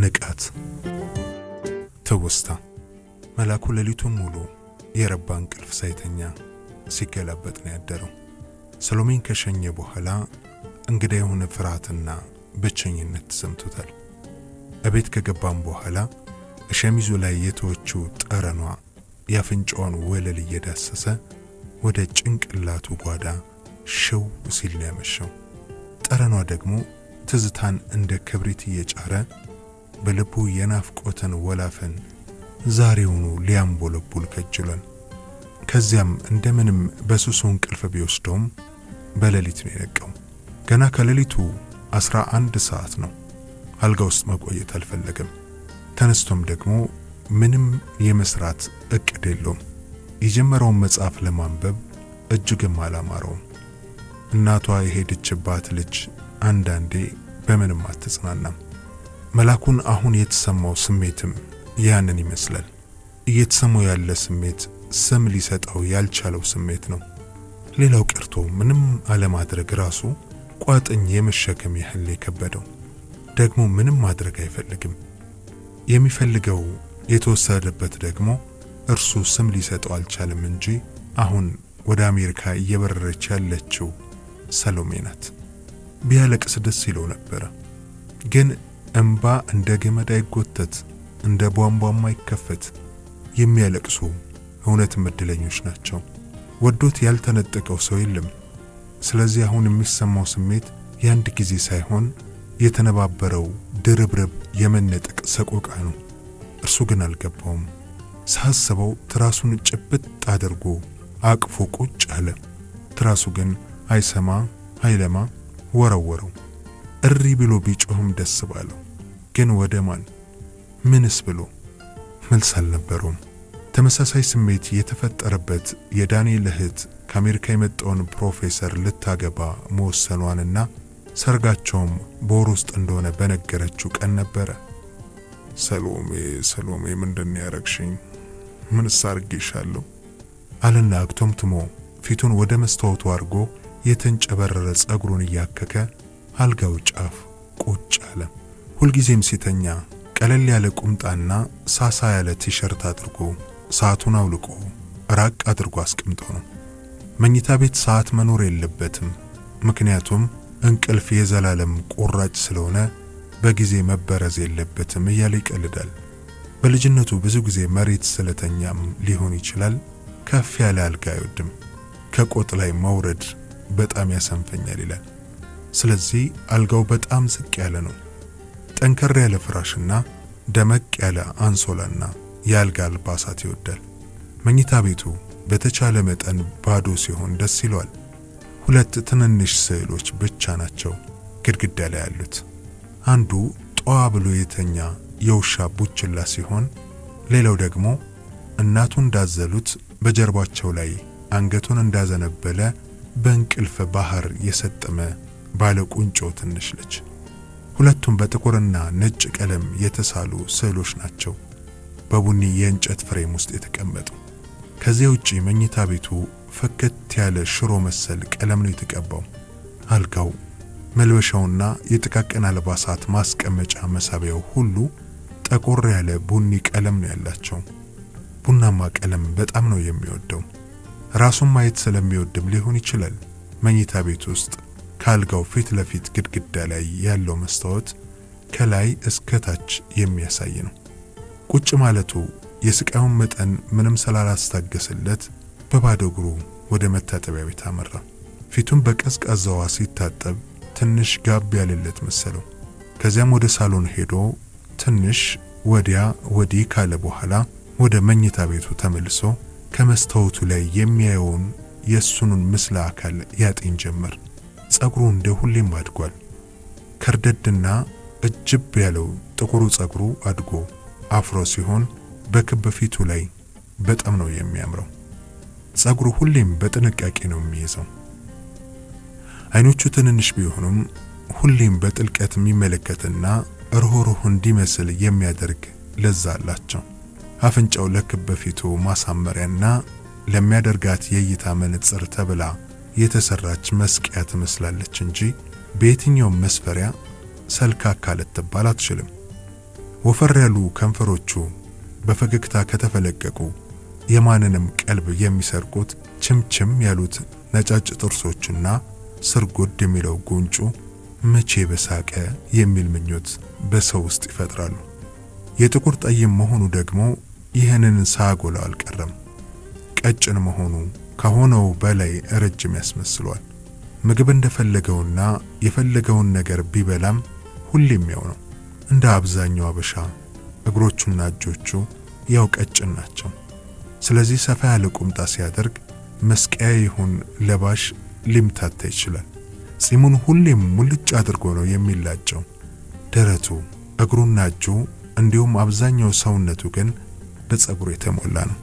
ንቃት፣ ትውስታ። መላኩ ሌሊቱን ሙሉ የረባ እንቅልፍ ሳይተኛ ሲገላበጥ ነው ያደረው። ሰሎሜን ከሸኘ በኋላ እንግዳ የሆነ ፍርሃትና ብቸኝነት ተሰምቶታል። እቤት ከገባም በኋላ ሸሚዙ ላይ የተወችው ጠረኗ የአፍንጫዋን ወለል እየዳሰሰ ወደ ጭንቅላቱ ጓዳ ሽው ሲል ነው ያመሸው። ጠረኗ ደግሞ ትዝታን እንደ ክብሪት እየጫረ በልቡ የናፍቆትን ወላፈን ዛሬውኑ ሊያንቦለቡል ከጅሏል። ከዚያም እንደምንም በስሱ እንቅልፍ ቢወስደውም በሌሊት ነው የነቃው። ገና ከሌሊቱ 11 ሰዓት ነው። አልጋ ውስጥ መቆየት አልፈለገም። ተነስቶም ደግሞ ምንም የመስራት እቅድ የለውም። የጀመረውን መጽሐፍ ለማንበብ እጅግም አላማረውም። እናቷ የሄደችባት ልጅ አንዳንዴ በምንም አትጽናናም። መላኩን አሁን የተሰማው ስሜትም ያንን ይመስላል። እየተሰማው ያለ ስሜት ስም ሊሰጠው ያልቻለው ስሜት ነው። ሌላው ቀርቶ ምንም አለማድረግ ራሱ ቋጥኝ የመሸከም ያህል የከበደው። ደግሞ ምንም ማድረግ አይፈልግም። የሚፈልገው የተወሰደበት ደግሞ እርሱ ስም ሊሰጠው አልቻለም እንጂ አሁን ወደ አሜሪካ እየበረረች ያለችው ሰሎሜ ናት። ቢያለቅስ ደስ ይለው ነበረ። ግን እምባ እንደ ገመድ አይጎተት፣ እንደ ቧንቧም አይከፈት። የሚያለቅሱ እውነትም እድለኞች ናቸው። ወዶት ያልተነጠቀው ሰው የለም። ስለዚህ አሁን የሚሰማው ስሜት የአንድ ጊዜ ሳይሆን የተነባበረው ድርብርብ የመነጠቅ ሰቆቃ ነው። እርሱ ግን አልገባውም። ሳስበው ትራሱን ጭብጥ አድርጎ አቅፎ ቁጭ አለ። ትራሱ ግን አይሰማ አይለማ፣ ወረወረው። እሪ ብሎ ቢጮህም ደስ ባለው። ግን ወደ ማን ምንስ ብሎ መልስ አልነበረውም። ተመሳሳይ ስሜት የተፈጠረበት የዳንኤል እህት ከአሜሪካ የመጣውን ፕሮፌሰር ልታገባ መወሰኗንና ሰርጋቸውም በወር ውስጥ እንደሆነ በነገረችው ቀን ነበረ። ሰሎሜ ሰሎሜ፣ ምንድን ያረግሽኝ? ምንስ አርጌሻለሁ? አለና አግቶምትሞ ፊቱን ወደ መስታወቱ አድርጎ የተንጨበረረ ጸጉሩን እያከከ አልጋው ጫፍ ቁጭ አለ። ሁልጊዜም ሲተኛ ቀለል ያለ ቁምጣና ሳሳ ያለ ቲሸርት አድርጎ ሰዓቱን አውልቆ ራቅ አድርጎ አስቀምጦ ነው። መኝታ ቤት ሰዓት መኖር የለበትም። ምክንያቱም እንቅልፍ የዘላለም ቆራጭ ስለሆነ በጊዜ መበረዝ የለበትም እያለ ይቀልዳል። በልጅነቱ ብዙ ጊዜ መሬት ስለተኛም ሊሆን ይችላል። ከፍ ያለ አልጋ አይወድም። ከቆጥ ላይ መውረድ በጣም ያሰንፈኛል ይላል። ስለዚህ አልጋው በጣም ዝቅ ያለ ነው። ጠንከር ያለ ፍራሽና ደመቅ ያለ አንሶላና የአልጋ አልባሳት ይወዳል። መኝታ ቤቱ በተቻለ መጠን ባዶ ሲሆን ደስ ይለዋል። ሁለት ትንንሽ ስዕሎች ብቻ ናቸው ግድግዳ ላይ ያሉት። አንዱ ጧ ብሎ የተኛ የውሻ ቡችላ ሲሆን፣ ሌላው ደግሞ እናቱ እንዳዘሉት በጀርባቸው ላይ አንገቱን እንዳዘነበለ በእንቅልፍ ባህር የሰጠመ ባለ ቁንጮ ትንሽ ልጅ። ሁለቱም በጥቁርና ነጭ ቀለም የተሳሉ ስዕሎች ናቸው፣ በቡኒ የእንጨት ፍሬም ውስጥ የተቀመጡ። ከዚያ ውጪ መኝታ ቤቱ ፈከት ያለ ሽሮ መሰል ቀለም ነው የተቀባው። አልጋው፣ መልበሻውና የጥቃቅን አልባሳት ማስቀመጫ መሳቢያው ሁሉ ጠቆር ያለ ቡኒ ቀለም ነው ያላቸው። ቡናማ ቀለም በጣም ነው የሚወደው። ራሱን ማየት ስለሚወድም ሊሆን ይችላል። መኝታ ቤት ውስጥ ከአልጋው ፊት ለፊት ግድግዳ ላይ ያለው መስታወት ከላይ እስከ ታች የሚያሳይ ነው። ቁጭ ማለቱ የስቃዩን መጠን ምንም ስላላስታገሰለት በባዶ እግሩ ወደ መታጠቢያ ቤት አመራ። ፊቱን በቀዝቃዛ ውሃ ሲታጠብ ትንሽ ጋብ ያለለት መሰለው። ከዚያም ወደ ሳሎን ሄዶ ትንሽ ወዲያ ወዲህ ካለ በኋላ ወደ መኝታ ቤቱ ተመልሶ ከመስታወቱ ላይ የሚያየውን የእሱኑን ምስለ አካል ያጤን ጀመር። ጸጉሩ እንደ ሁሌም አድጓል። ከርደድና እጅብ ያለው ጥቁሩ ጸጉሩ አድጎ አፍሮ ሲሆን በክብ ፊቱ ላይ በጣም ነው የሚያምረው። ጸጉሩ ሁሌም በጥንቃቄ ነው የሚይዘው። አይኖቹ ትንንሽ ቢሆኑም ሁሌም በጥልቀት የሚመለከትና ርኅሩህ እንዲመስል የሚያደርግ ለዛ አላቸው። አፍንጫው ለክብ ፊቱ ማሳመሪያና ለሚያደርጋት የእይታ መነጽር ተብላ የተሰራች መስቂያ ትመስላለች እንጂ በየትኛውም መስፈሪያ ሰልካካ ልትባል አትችልም። ወፈር ያሉ ከንፈሮቹ በፈገግታ ከተፈለቀቁ የማንንም ቀልብ የሚሰርቁት ችምችም ያሉት ነጫጭ ጥርሶቹና ስርጉድ የሚለው ጉንጩ መቼ በሳቀ የሚል ምኞት በሰው ውስጥ ይፈጥራሉ። የጥቁር ጠይም መሆኑ ደግሞ ይህንን ሳያጎላው አልቀረም። ቀጭን መሆኑ ከሆነው በላይ ረጅም ያስመስለዋል። ምግብ እንደፈለገውና የፈለገውን ነገር ቢበላም ሁሌም ያው ነው። እንደ አብዛኛው አበሻ እግሮቹና እጆቹ ያው ቀጭን ናቸው። ስለዚህ ሰፋ ያለ ቁምጣ ሲያደርግ መስቀያ ይሁን ለባሽ ሊምታታ ይችላል። ጺሙን ሁሌም ሙልጭ አድርጎ ነው የሚላጨው። ደረቱ፣ እግሩና እጁ እንዲሁም አብዛኛው ሰውነቱ ግን በፀጉር የተሞላ ነው።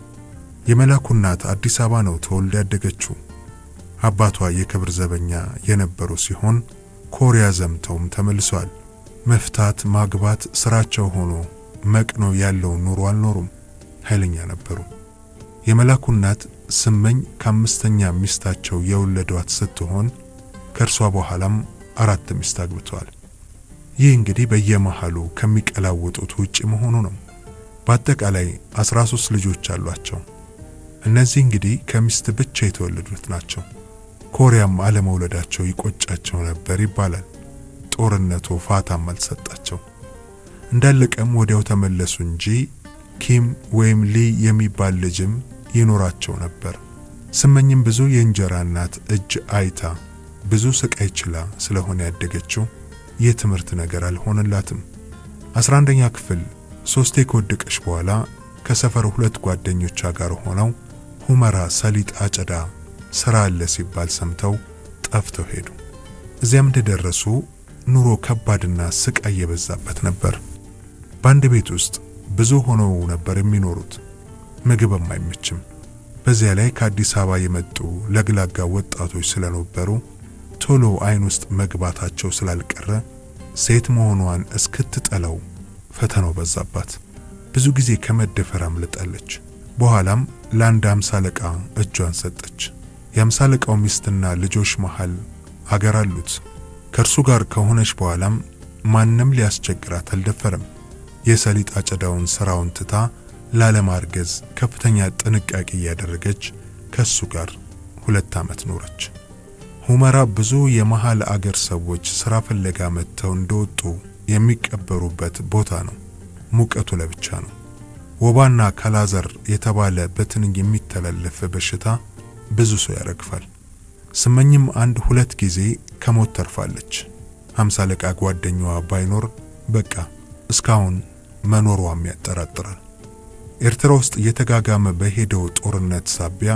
የመላኩ እናት አዲስ አበባ ነው ተወልዳ ያደገችው። አባቷ የክብር ዘበኛ የነበሩ ሲሆን ኮሪያ ዘምተውም ተመልሰዋል። መፍታት ማግባት ስራቸው ሆኖ መቅኖ ያለው ኑሮ አልኖሩም። ኃይለኛ ነበሩ። የመላኩ እናት ስመኝ ከአምስተኛ ሚስታቸው የወለዷት ስትሆን ከእርሷ በኋላም 4 ሚስት አግብተዋል። ይህ እንግዲህ በየመሃሉ ከሚቀላውጡት ውጪ መሆኑ ነው። በአጠቃላይ 13 ልጆች አሏቸው። እነዚህ እንግዲህ ከሚስት ብቻ የተወለዱት ናቸው። ኮሪያም አለመውለዳቸው ይቆጫቸው ነበር ይባላል። ጦርነቱ ፋታም አልሰጣቸው። እንዳለቀም ወዲያው ተመለሱ እንጂ ኪም ወይም ሊ የሚባል ልጅም ይኖራቸው ነበር። ስመኝም ብዙ የእንጀራ እናት እጅ አይታ ብዙ ስቃይ ችላ ስለሆነ ያደገችው የትምህርት ነገር አልሆነላትም። 11ኛ ክፍል 3 ከወደቀች በኋላ ከሰፈር 2 ጓደኞቿ ጋር ሆነው ሁመራ ሰሊጥ አጨዳ ስራ አለ ሲባል ሰምተው ጠፍተው ሄዱ። እዚያም እንደደረሱ ኑሮ ከባድና ስቃይ የበዛበት ነበር። በአንድ ቤት ውስጥ ብዙ ሆነው ነበር የሚኖሩት። ምግብም አይመችም። በዚያ ላይ ከአዲስ አበባ የመጡ ለግላጋ ወጣቶች ስለነበሩ ቶሎ አይን ውስጥ መግባታቸው ስላልቀረ ሴት መሆኗን እስክትጠላው ፈተናው በዛባት። ብዙ ጊዜ ከመደፈር አምልጣለች። በኋላም ለአንድ 50 አለቃ እጇን ሰጠች። የአምሳ አለቃው ሚስትና ልጆች መሃል አገር አሉት። ከእርሱ ጋር ከሆነች በኋላም ማንም ሊያስቸግራት አልደፈረም። የሰሊጥ አጨዳውን ስራውን ትታ ላለማርገዝ ከፍተኛ ጥንቃቄ እያደረገች ከሱ ጋር 2 ዓመት ኖረች። ሁመራ ብዙ የመሃል አገር ሰዎች ስራ ፍለጋ መጥተው እንደወጡ የሚቀበሩበት ቦታ ነው። ሙቀቱ ለብቻ ነው። ወባና ካላዘር የተባለ በትንኝ የሚተላለፍ በሽታ ብዙ ሰው ያረግፋል። ስመኝም 1-2 ጊዜ ከሞት ተርፋለች። 50 አለቃ ጓደኛዋ ባይኖር በቃ እስካሁን መኖሯም ያጠራጥራል። ኤርትራ ውስጥ እየተጋጋመ በሄደው ጦርነት ሳቢያ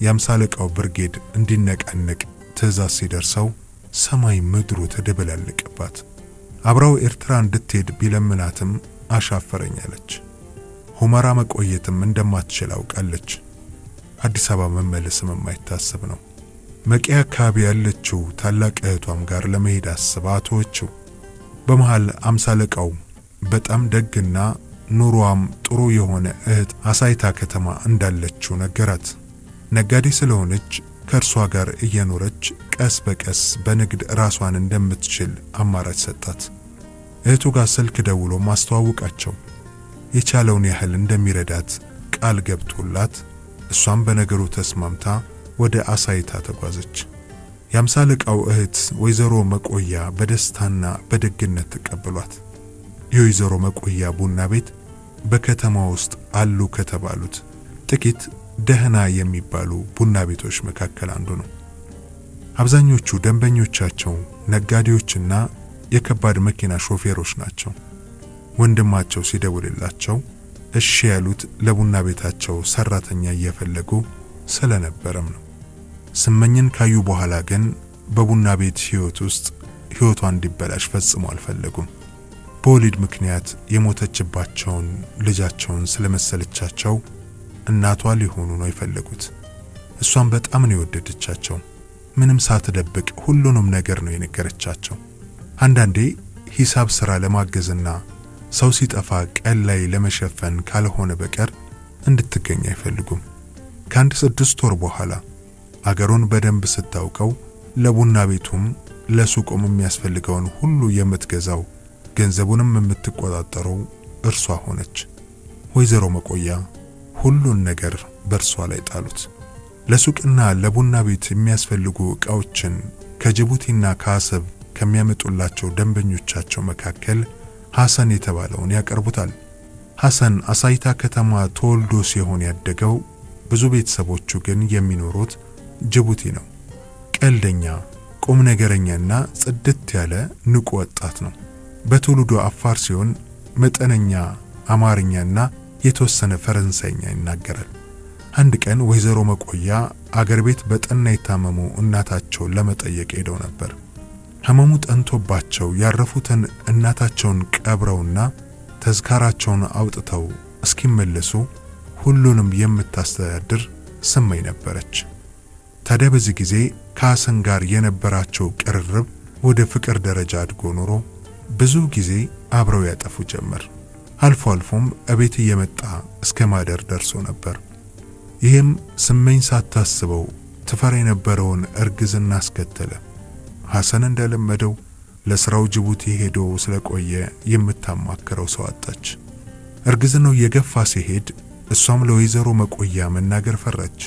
የአምሳ አለቃው ብርጌድ እንዲነቃነቅ ትዕዛዝ ሲደርሰው ሰማይ ምድሩ ተደበላለቀባት። አብራው ኤርትራ እንድትሄድ ቢለምናትም አሻፈረኝ አለች። ሁመራ መቆየትም እንደማትችል አውቃለች። አዲስ አበባ መመለስም የማይታሰብ ነው። መቂ አካባቢ ያለችው ታላቅ እህቷም ጋር ለመሄድ አስባ ተወችው። በመሃል 50 አለቃው በጣም ደግና ኑሮዋም ጥሩ የሆነ እህት አሳይታ ከተማ እንዳለችው ነገራት። ነጋዴ ስለሆነች ከእርሷ ጋር እየኖረች ቀስ በቀስ በንግድ ራሷን እንደምትችል አማራጭ ሰጣት። እህቱ ጋር ስልክ ደውሎ ማስተዋወቃቸው የቻለውን ያህል እንደሚረዳት ቃል ገብቶላት እሷም በነገሩ ተስማምታ ወደ አሳይታ ተጓዘች። የአምሳ አለቃው እህት ወይዘሮ መቆያ በደስታና በደግነት ተቀበሏት። የወይዘሮ መቆያ ቡና ቤት በከተማ ውስጥ አሉ ከተባሉት ጥቂት ደህና የሚባሉ ቡና ቤቶች መካከል አንዱ ነው። አብዛኞቹ ደንበኞቻቸው ነጋዴዎችና የከባድ መኪና ሾፌሮች ናቸው። ወንድማቸው ሲደውልላቸው እሺ ያሉት ለቡና ቤታቸው ሰራተኛ እየፈለጉ ስለነበረም ነው። ስመኝን ካዩ በኋላ ግን በቡና ቤት ህይወት ውስጥ ህይወቷ እንዲበላሽ ፈጽሞ አልፈለጉም። በወሊድ ምክንያት የሞተችባቸውን ልጃቸውን ስለመሰለቻቸው እናቷ ሊሆኑ ነው የፈለጉት። እሷም በጣም ነው የወደደቻቸው። ምንም ሳትደብቅ ሁሉንም ነገር ነው የነገረቻቸው። አንዳንዴ ሂሳብ ስራ ለማገዝና ሰው ሲጠፋ ቀን ላይ ለመሸፈን ካልሆነ በቀር እንድትገኝ አይፈልጉም። ከአንድ 6 ወር በኋላ አገሩን በደንብ ስታውቀው ለቡና ቤቱም ለሱቁም የሚያስፈልገውን ሁሉ የምትገዛው ገንዘቡንም የምትቆጣጠረው እርሷ ሆነች። ወይዘሮ መቆያ ሁሉን ነገር በእርሷ ላይ ጣሉት። ለሱቅና ለቡና ቤት የሚያስፈልጉ ዕቃዎችን ከጅቡቲና ከአሰብ ከሚያመጡላቸው ደንበኞቻቸው መካከል ሐሰን የተባለውን ያቀርቡታል። ሐሰን አሳይታ ከተማ ተወልዶ ሲሆን ያደገው፣ ብዙ ቤተሰቦቹ ግን የሚኖሩት ጅቡቲ ነው። ቀልደኛ፣ ቁም ነገረኛና ጽድት ያለ ንቁ ወጣት ነው። በትውልዱ አፋር ሲሆን መጠነኛ አማርኛና የተወሰነ ፈረንሳይኛ ይናገራል። አንድ ቀን ወይዘሮ መቆያ አገር ቤት በጠና የታመሙ እናታቸውን ለመጠየቅ ሄደው ነበር። ህመሙ ጠንቶባቸው ያረፉትን እናታቸውን ቀብረውና ተዝካራቸውን አውጥተው እስኪመለሱ ሁሉንም የምታስተዳድር ስመኝ ነበረች። ታዲያ በዚህ ጊዜ ከሐሰን ጋር የነበራቸው ቅርርብ ወደ ፍቅር ደረጃ አድጎ ኖሮ ብዙ ጊዜ አብረው ያጠፉ ጀመር። አልፎ አልፎም እቤት እየመጣ እስከ ማደር ደርሶ ነበር። ይህም ስመኝ ሳታስበው ትፈራ የነበረውን እርግዝና አስከተለ። ሐሰን እንደለመደው ለስራው ጅቡቲ ሄዶ ስለቆየ የምታማክረው ሰው አጣች። እርግዝናው የገፋ ሲሄድ እሷም ለወይዘሮ መቆያ መናገር ፈራች።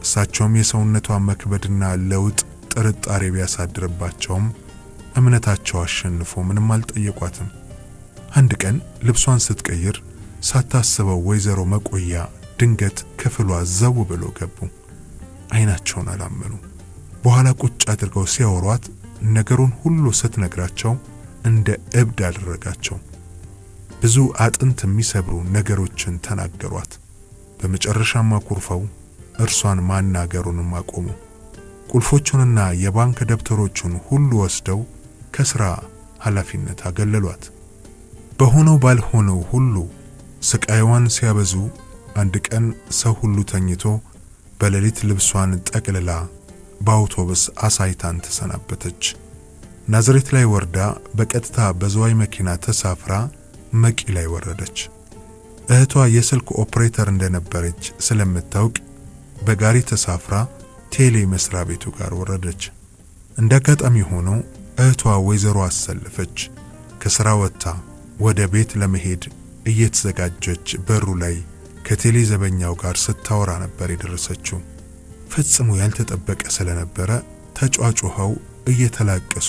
እሳቸውም የሰውነቷ መክበድና ለውጥ ጥርጣሬ ቢያሳድርባቸውም እምነታቸው አሸንፎ ምንም አልጠየቋትም። አንድ ቀን ልብሷን ስትቀይር ሳታስበው ወይዘሮ መቆያ ድንገት ክፍሏ ዘው ብሎ ገቡ። አይናቸውን አላመኑ። በኋላ ቁጭ አድርገው ሲያወሯት ነገሩን ሁሉ ስትነግራቸው እንደ እብድ አደረጋቸው። ብዙ አጥንት የሚሰብሩ ነገሮችን ተናገሯት። በመጨረሻም አኩርፈው እርሷን ማናገሩንም አቆሙ። ቁልፎቹንና የባንክ ደብተሮቹን ሁሉ ወስደው ከስራ ኃላፊነት አገለሏት። በሆነው ባልሆነው ሁሉ ስቃይዋን ሲያበዙ አንድ ቀን ሰው ሁሉ ተኝቶ በሌሊት ልብሷን ጠቅልላ በአውቶቡስ አሳይታን ተሰናበተች። ናዝሬት ላይ ወርዳ በቀጥታ በዝዋይ መኪና ተሳፍራ መቂ ላይ ወረደች። እህቷ የስልክ ኦፕሬተር እንደነበረች ስለምታውቅ በጋሪ ተሳፍራ ቴሌ መስሪያ ቤቱ ጋር ወረደች። እንደ አጋጣሚ ሆኖ እህቷ ወይዘሮ አሰለፈች ከስራ ወጥታ ወደ ቤት ለመሄድ እየተዘጋጀች በሩ ላይ ከቴሌ ዘበኛው ጋር ስታወራ ነበር የደረሰችው። ፈጽሞ ያልተጠበቀ ስለነበረ ተጯጩኸው እየተላቀሱ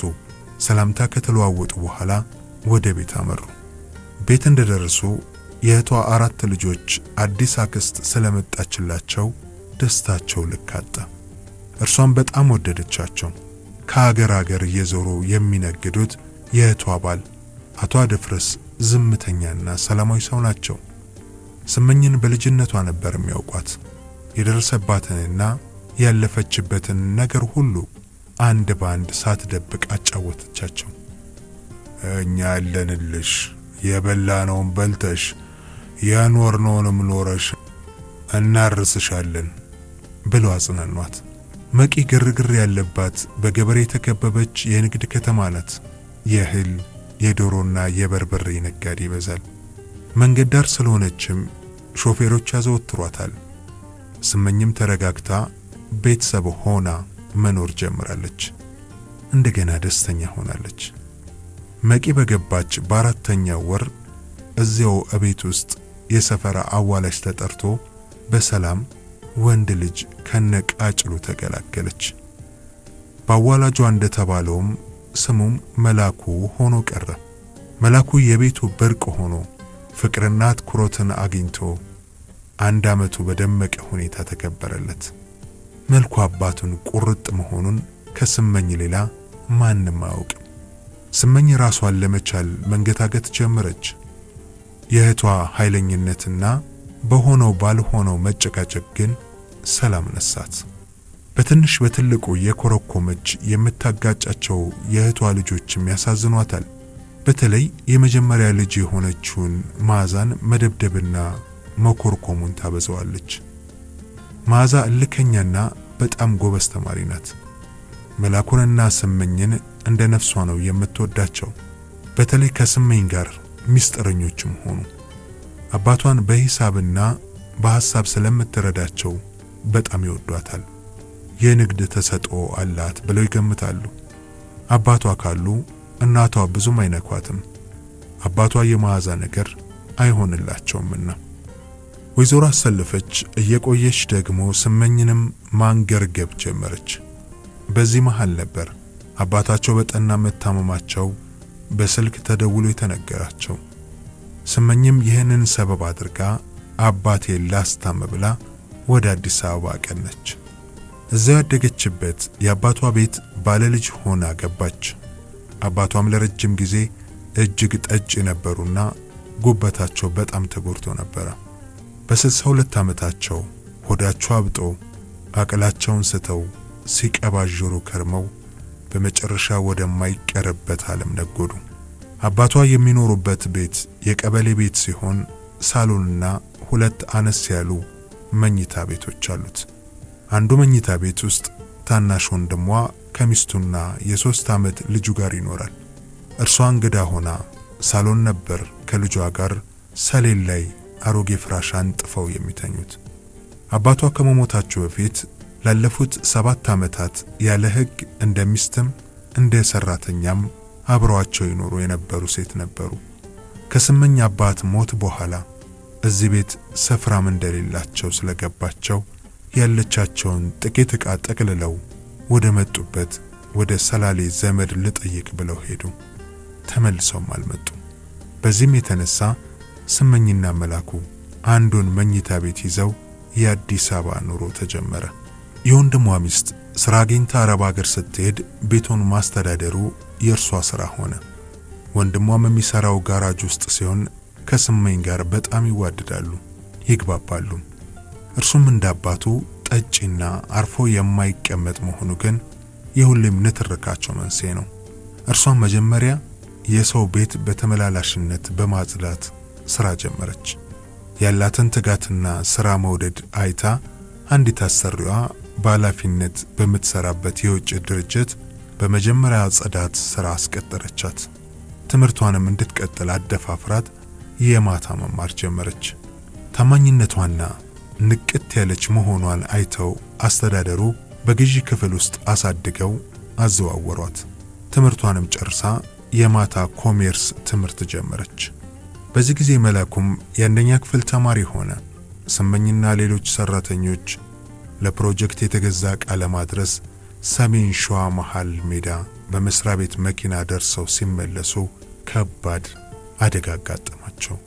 ሰላምታ ከተለዋወጡ በኋላ ወደ ቤት አመሩ። ቤት እንደደረሱ የእህቷ 4 ልጆች አዲስ አክስት ስለመጣችላቸው ደስታቸው ልክ አጣ። እርሷን በጣም ወደደቻቸው። ከሀገር ሀገር እየዞሩ የሚነግዱት የእህቷ ባል አቶ አደፍርስ ዝምተኛና ሰላማዊ ሰው ናቸው። ስመኝን በልጅነቷ ነበር የሚያውቋት። የደረሰባትንና ያለፈችበትን ነገር ሁሉ አንድ ባንድ ሳትደብቅ አጫወተቻቸው። እኛ ያለንልሽ የበላነውን በልተሽ ያኖርነውንም ኖረሽ እናርስሻለን ብለው አጽናኗት። መቂ ግርግር ያለባት በገበሬ የተከበበች የንግድ ከተማ ናት። የእህል የዶሮና የበርበሬ ነጋዴ ይበዛል። መንገድ ዳር ስለሆነችም ሾፌሮች ያዘወትሯታል። ስመኝም ተረጋግታ ቤተሰብ ሆና መኖር ጀምራለች። እንደገና ደስተኛ ሆናለች። መቂ በገባች በ4ኛው ወር እዚያው እቤት ውስጥ የሰፈራ አዋላጅ ተጠርቶ በሰላም ወንድ ልጅ ከነቃጭሉ ተገላገለች። ባዋላጇ እንደተባለውም ስሙም መላኩ ሆኖ ቀረ። መላኩ የቤቱ ብርቅ ሆኖ ፍቅርና አትኩሮትን አግኝቶ 1 ዓመቱ በደመቀ ሁኔታ ተከበረለት። መልኩ አባቱን ቁርጥ መሆኑን ከስመኝ ሌላ ማንም አያውቅም። ስመኝ ራሷን ለመቻል መንገታገት ጀመረች። የእህቷ ኃይለኝነትና በሆነው ባልሆነው መጨቃጨቅ ግን ሰላም ነሳት። በትንሽ በትልቁ የኮረኮመች የምታጋጫቸው የእህቷ ልጆችም ያሳዝኗታል። በተለይ የመጀመሪያ ልጅ የሆነችውን መዓዛን መደብደብና መኮርኮሙን ታበዛዋለች። መዓዛ እልከኛና በጣም ጎበዝ ተማሪ ናት። መላኩንና ስመኝን እንደ ነፍሷ ነው የምትወዳቸው። በተለይ ከስመኝ ጋር ሚስጥረኞችም ሆኑ። አባቷን በሂሳብና በሐሳብ ስለምትረዳቸው በጣም ይወዷታል። የንግድ ተሰጥኦ አላት ብለው ይገምታሉ። አባቷ ካሉ እናቷ ብዙም አይነኳትም። አባቷ የመዓዛ ነገር አይሆንላቸውምና። ወይዘሮ አሰለፈች እየቆየች ደግሞ ስመኝንም ማንገርገብ ጀመረች። በዚህ መሃል ነበር አባታቸው በጠና መታመማቸው በስልክ ተደውሎ የተነገራቸው። ስመኝም ይህንን ሰበብ አድርጋ አባቴ ላስታም ብላ ወደ አዲስ አበባ አቀነች። እዚያው ያደገችበት የአባቷ ቤት ባለልጅ ሆና ገባች። አባቷም ለረጅም ጊዜ እጅግ ጠጭ የነበሩና ጉበታቸው በጣም ተጎድቶ ነበረ። በ62 ዓመታቸው ሆዳቸው አብጦ አቅላቸውን ስተው ሲቀባዥሩ ከርመው በመጨረሻ ወደማይቀርበት ዓለም ነጎዱ። አባቷ የሚኖሩበት ቤት የቀበሌ ቤት ሲሆን ሳሎንና ሁለት አነስ ያሉ መኝታ ቤቶች አሉት። አንዱ መኝታ ቤት ውስጥ ታናሽ ወንድሟ ከሚስቱና የ3 ዓመት ልጁ ጋር ይኖራል። እርሷ እንግዳ ሆና ሳሎን ነበር ከልጇ ጋር ሰሌን ላይ አሮጌ ፍራሽ አንጥፈው የሚተኙት። አባቷ ከመሞታቸው በፊት ላለፉት 7 ዓመታት ያለ ሕግ እንደ ሚስትም እንደ ሰራተኛም አብረዋቸው ይኖሩ የነበሩ ሴት ነበሩ። ከስመኝ አባት ሞት በኋላ እዚህ ቤት ስፍራም እንደሌላቸው ስለገባቸው ያለቻቸውን ጥቂት ዕቃ ጠቅልለው ወደ መጡበት ወደ ሰላሌ ዘመድ ልጠይቅ ብለው ሄዱ። ተመልሰውም አልመጡም። በዚህም የተነሳ ስመኝና መላኩ አንዱን መኝታ ቤት ይዘው የአዲስ አበባ ኑሮ ተጀመረ። የወንድሟ ሚስት ስራ አግኝታ አረብ ሀገር ስትሄድ ቤቱን ማስተዳደሩ የእርሷ ስራ ሆነ። ወንድሟም የሚሰራው ጋራጅ ውስጥ ሲሆን ከስመኝ ጋር በጣም ይዋደዳሉ፣ ይግባባሉ። እርሱም እንዳባቱ ጠጪና አርፎ የማይቀመጥ መሆኑ ግን የሁሌም ንትርካቸው መንስኤ ነው። እርሷም መጀመሪያ የሰው ቤት በተመላላሽነት በማጽዳት ስራ ጀመረች። ያላትን ትጋትና ስራ መውደድ አይታ አንዲት አሰሪዋ በኃላፊነት በምትሰራበት የውጭ ድርጅት በመጀመሪያ ጽዳት ስራ አስቀጠረቻት። ትምህርቷንም እንድትቀጥል አደፋፍራት የማታ መማር ጀመረች። ታማኝነቷና ንቅት ያለች መሆኗን አይተው አስተዳደሩ በግዢ ክፍል ውስጥ አሳድገው አዘዋወሯት። ትምህርቷንም ጨርሳ የማታ ኮሜርስ ትምህርት ጀመረች። በዚህ ጊዜ መላኩም የአንደኛ ክፍል ተማሪ ሆነ። ስመኝና ሌሎች ሰራተኞች ለፕሮጀክት የተገዛ ዕቃ ለማድረስ ሰሜን ሸዋ መሃል ሜዳ በመስሪያ ቤት መኪና ደርሰው ሲመለሱ ከባድ አደጋ አጋጠማቸው።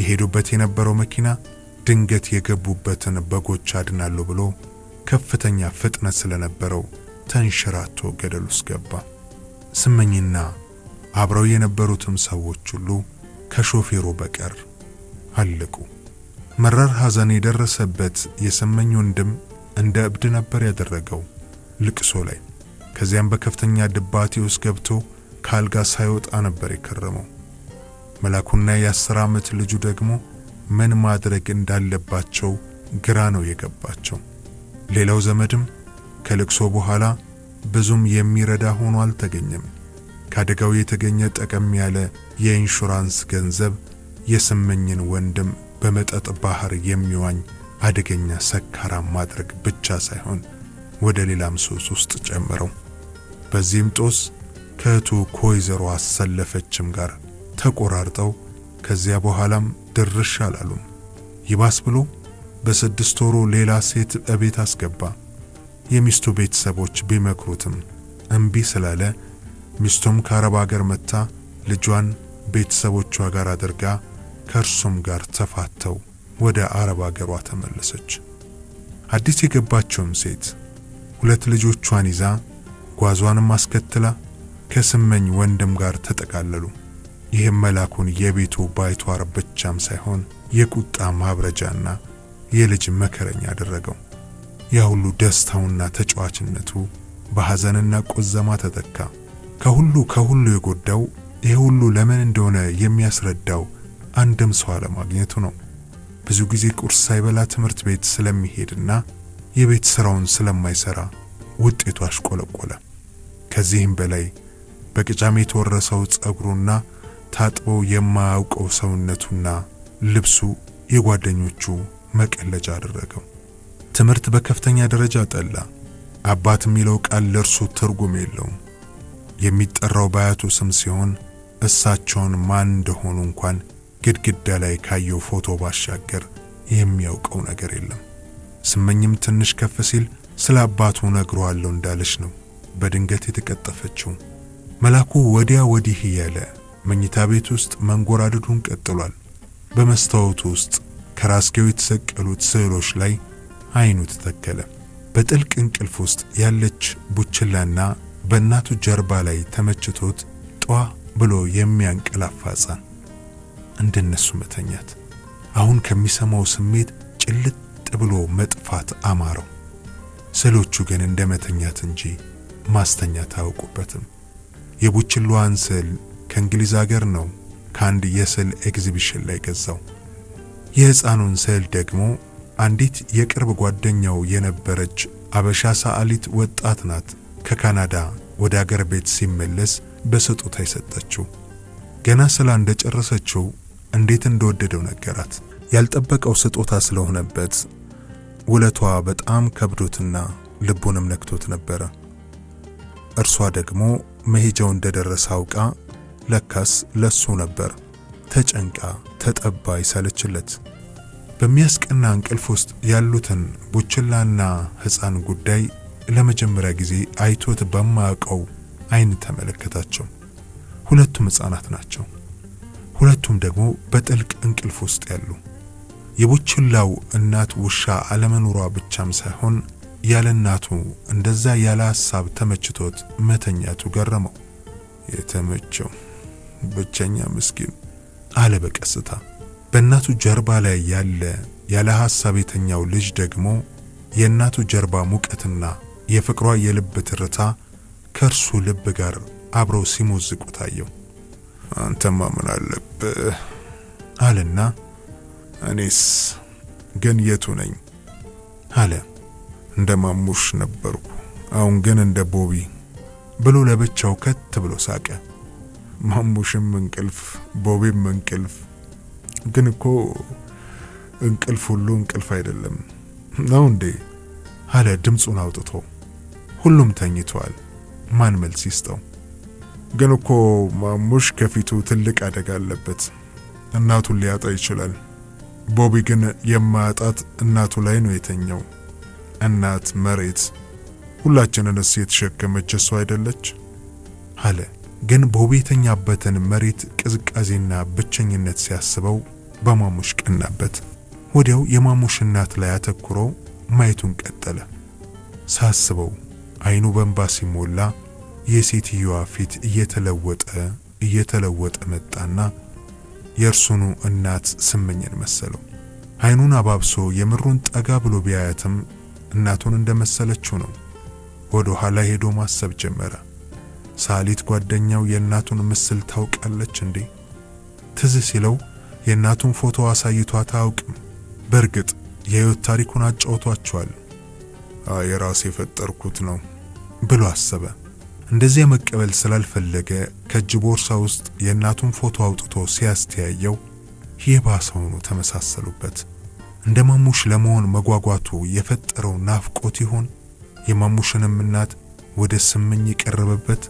የሄዱበት የነበረው መኪና ድንገት የገቡበትን በጎች አድናለሁ ብሎ ከፍተኛ ፍጥነት ስለነበረው ተንሸራቶ ገደል ውስጥ ገባ። ስመኝና አብረው የነበሩትም ሰዎች ሁሉ ከሾፌሩ በቀር አለቁ። መራር ሐዘን የደረሰበት የስመኝ ወንድም እንደ እብድ ነበር ያደረገው ልቅሶ ላይ። ከዚያም በከፍተኛ ድባቴ ውስጥ ገብቶ ከአልጋ ሳይወጣ ነበር የከረመው። መላኩና የ10 ዓመት ልጁ ደግሞ ምን ማድረግ እንዳለባቸው ግራ ነው የገባቸው። ሌላው ዘመድም ከልቅሶ በኋላ ብዙም የሚረዳ ሆኖ አልተገኘም። ካደጋው የተገኘ ጠቀም ያለ የኢንሹራንስ ገንዘብ የስመኝን ወንድም በመጠጥ ባህር የሚዋኝ አደገኛ ሰካራም ማድረግ ብቻ ሳይሆን ወደ ሌላም ሱስ ውስጥ ጨምረው። በዚህም ጦስ ከእህቱ ከወይዘሮ አሰለፈችም ጋር ተቆራርጠው ከዚያ በኋላም ድርሽ አላሉም። ይባስ ብሎ በ6 ወሩ ሌላ ሴት እቤት አስገባ። የሚስቱ ቤተሰቦች ቢመክሩትም እምቢ ስላለ ሚስቱም ከአረብ ሀገር መጥታ ልጇን ቤተሰቦቿ ጋር አድርጋ ከእርሱም ጋር ተፋተው ወደ አረብ ሀገሯ ተመለሰች። አዲስ የገባችውም ሴት 2 ልጆቿን ይዛ ጓዟንም አስከትላ ከስመኝ ወንድም ጋር ተጠቃለሉ። ይህም መላኩን የቤቱ ባይቷር ብቻም ሳይሆን የቁጣ ማብረጃና የልጅ መከረኛ አደረገው። ያ ሁሉ ደስታውና ተጫዋችነቱ በሐዘንና ቆዘማ ተተካ። ከሁሉ የጎዳው ይሄ ሁሉ ለምን እንደሆነ የሚያስረዳው አንድም ሰው አለማግኘቱ ነው። ብዙ ጊዜ ቁርስ ሳይበላ ትምህርት ቤት ስለሚሄድና የቤት ስራውን ስለማይሰራ ውጤቱ አሽቆለቆለ። ከዚህም በላይ በቅጫም የተወረሰው ጸጉሩና ታጥቦ የማያውቀው ሰውነቱና ልብሱ የጓደኞቹ መቀለጃ አደረገው። ትምህርት በከፍተኛ ደረጃ ጠላ። አባት የሚለው ቃል ለእርሱ ትርጉም የለውም። የሚጠራው በአያቱ ስም ሲሆን እሳቸውን ማን እንደሆኑ እንኳን ግድግዳ ላይ ካየው ፎቶ ባሻገር የሚያውቀው ነገር የለም። ስመኝም ትንሽ ከፍ ሲል ስለ አባቱ ነግሮአለሁ እንዳለች ነው በድንገት የተቀጠፈችው። መላኩ ወዲያ ወዲህ እያለ መኝታ ቤት ውስጥ መንጎራደዱን ቀጥሏል። በመስታወቱ ውስጥ ከራስጌው የተሰቀሉት ስዕሎች ላይ አይኑ ተተከለ። በጥልቅ እንቅልፍ ውስጥ ያለች ቡችላና በእናቱ ጀርባ ላይ ተመችቶት ጧ ብሎ የሚያንቀላፋ ሕፃን። እንደነሱ መተኛት፣ አሁን ከሚሰማው ስሜት ጭልጥ ብሎ መጥፋት አማረው። ስዕሎቹ ግን እንደ መተኛት እንጂ ማስተኛት አያውቁበትም። የቡችላዋን ስዕል ከእንግሊዝ አገር ነው ከአንድ የስዕል ኤግዚቢሽን ላይ ገዛው። የሕፃኑን ስዕል ደግሞ አንዲት የቅርብ ጓደኛው የነበረች አበሻ ሰዓሊት ወጣት ናት ከካናዳ ወደ አገር ቤት ሲመለስ በስጦታ የሰጠችው። ገና ስላ እንደጨረሰችው እንዴት እንደወደደው ነገራት። ያልጠበቀው ስጦታ ስለሆነበት ውለቷ በጣም ከብዶትና ልቡንም ነክቶት ነበረ። እርሷ ደግሞ መሄጃው እንደደረሰ አውቃ ለካስ ለሱ ነበር ተጨንቃ ተጠባ ይሳለችለት። በሚያስቀና እንቅልፍ ውስጥ ያሉትን ቡችላና ሕፃን ጉዳይ ለመጀመሪያ ጊዜ አይቶት በማያውቀው አይን ተመለከታቸው። ሁለቱም ሕፃናት ናቸው። ሁለቱም ደግሞ በጥልቅ እንቅልፍ ውስጥ ያሉ። የቡችላው እናት ውሻ አለመኖሯ ብቻም ሳይሆን ያለ እናቱ እንደዛ ያለ ሐሳብ ተመችቶት መተኛቱ ገረመው። የተመቸው ብቸኛ ምስኪን አለ በቀስታ። በእናቱ ጀርባ ላይ ያለ ያለ ሐሳብ የተኛው ልጅ ደግሞ የእናቱ ጀርባ ሙቀትና የፍቅሯ የልብ ትርታ ከእርሱ ልብ ጋር አብረው ሲሞዝቁ ታየው። አንተማ ምን አለብህ አለና እኔስ ግን የቱ ነኝ አለ። እንደ ማሙሽ ነበርኩ፣ አሁን ግን እንደ ቦቢ ብሎ ለብቻው ከት ብሎ ሳቀ። ማሙሽም እንቅልፍ፣ ቦቢም እንቅልፍ። ግን እኮ እንቅልፍ ሁሉ እንቅልፍ አይደለም ነው እንዴ? አለ ድምፁን አውጥቶ። ሁሉም ተኝተዋል። ማን መልስ ይስጠው? ግን እኮ ማሙሽ ከፊቱ ትልቅ አደጋ አለበት። እናቱን ሊያጣ ይችላል። ቦቢ ግን የማያጣት እናቱ ላይ ነው የተኛው። እናት መሬት ሁላችንንስ የተሸከመች እሷ አይደለች? አለ። ግን ቦቢ የተኛበትን መሬት ቅዝቃዜና ብቸኝነት ሲያስበው በማሙሽ ቀናበት። ወዲያው የማሙሽ እናት ላይ አተኩሮ ማየቱን ቀጠለ። ሳስበው አይኑ በእንባ ሲሞላ የሴትዮዋ ፊት እየተለወጠ እየተለወጠ መጣና የእርሱኑ እናት ስመኝን መሰለው። አይኑን አባብሶ የምሩን ጠጋ ብሎ ቢያያትም እናቱን እንደመሰለችው ነው። ወደ ኋላ ሄዶ ማሰብ ጀመረ። ሳሊት ጓደኛው የእናቱን ምስል ታውቃለች እንዴ? ትዝ ሲለው የእናቱን ፎቶ አሳይቷት አያውቅም። በእርግጥ የሕይወት ታሪኩን አጫውቷቸዋል። የራሴ የፈጠርኩት ነው ብሎ አሰበ። እንደዚያ መቀበል ስላልፈለገ ከእጅ ቦርሳ ውስጥ የእናቱን ፎቶ አውጥቶ ሲያስተያየው የባሰውኑ ተመሳሰሉበት። እንደ ማሙሽ ለመሆን መጓጓቱ የፈጠረው ናፍቆት ይሆን? የማሙሽንም እናት ወደ ስመኝ የቀረበበት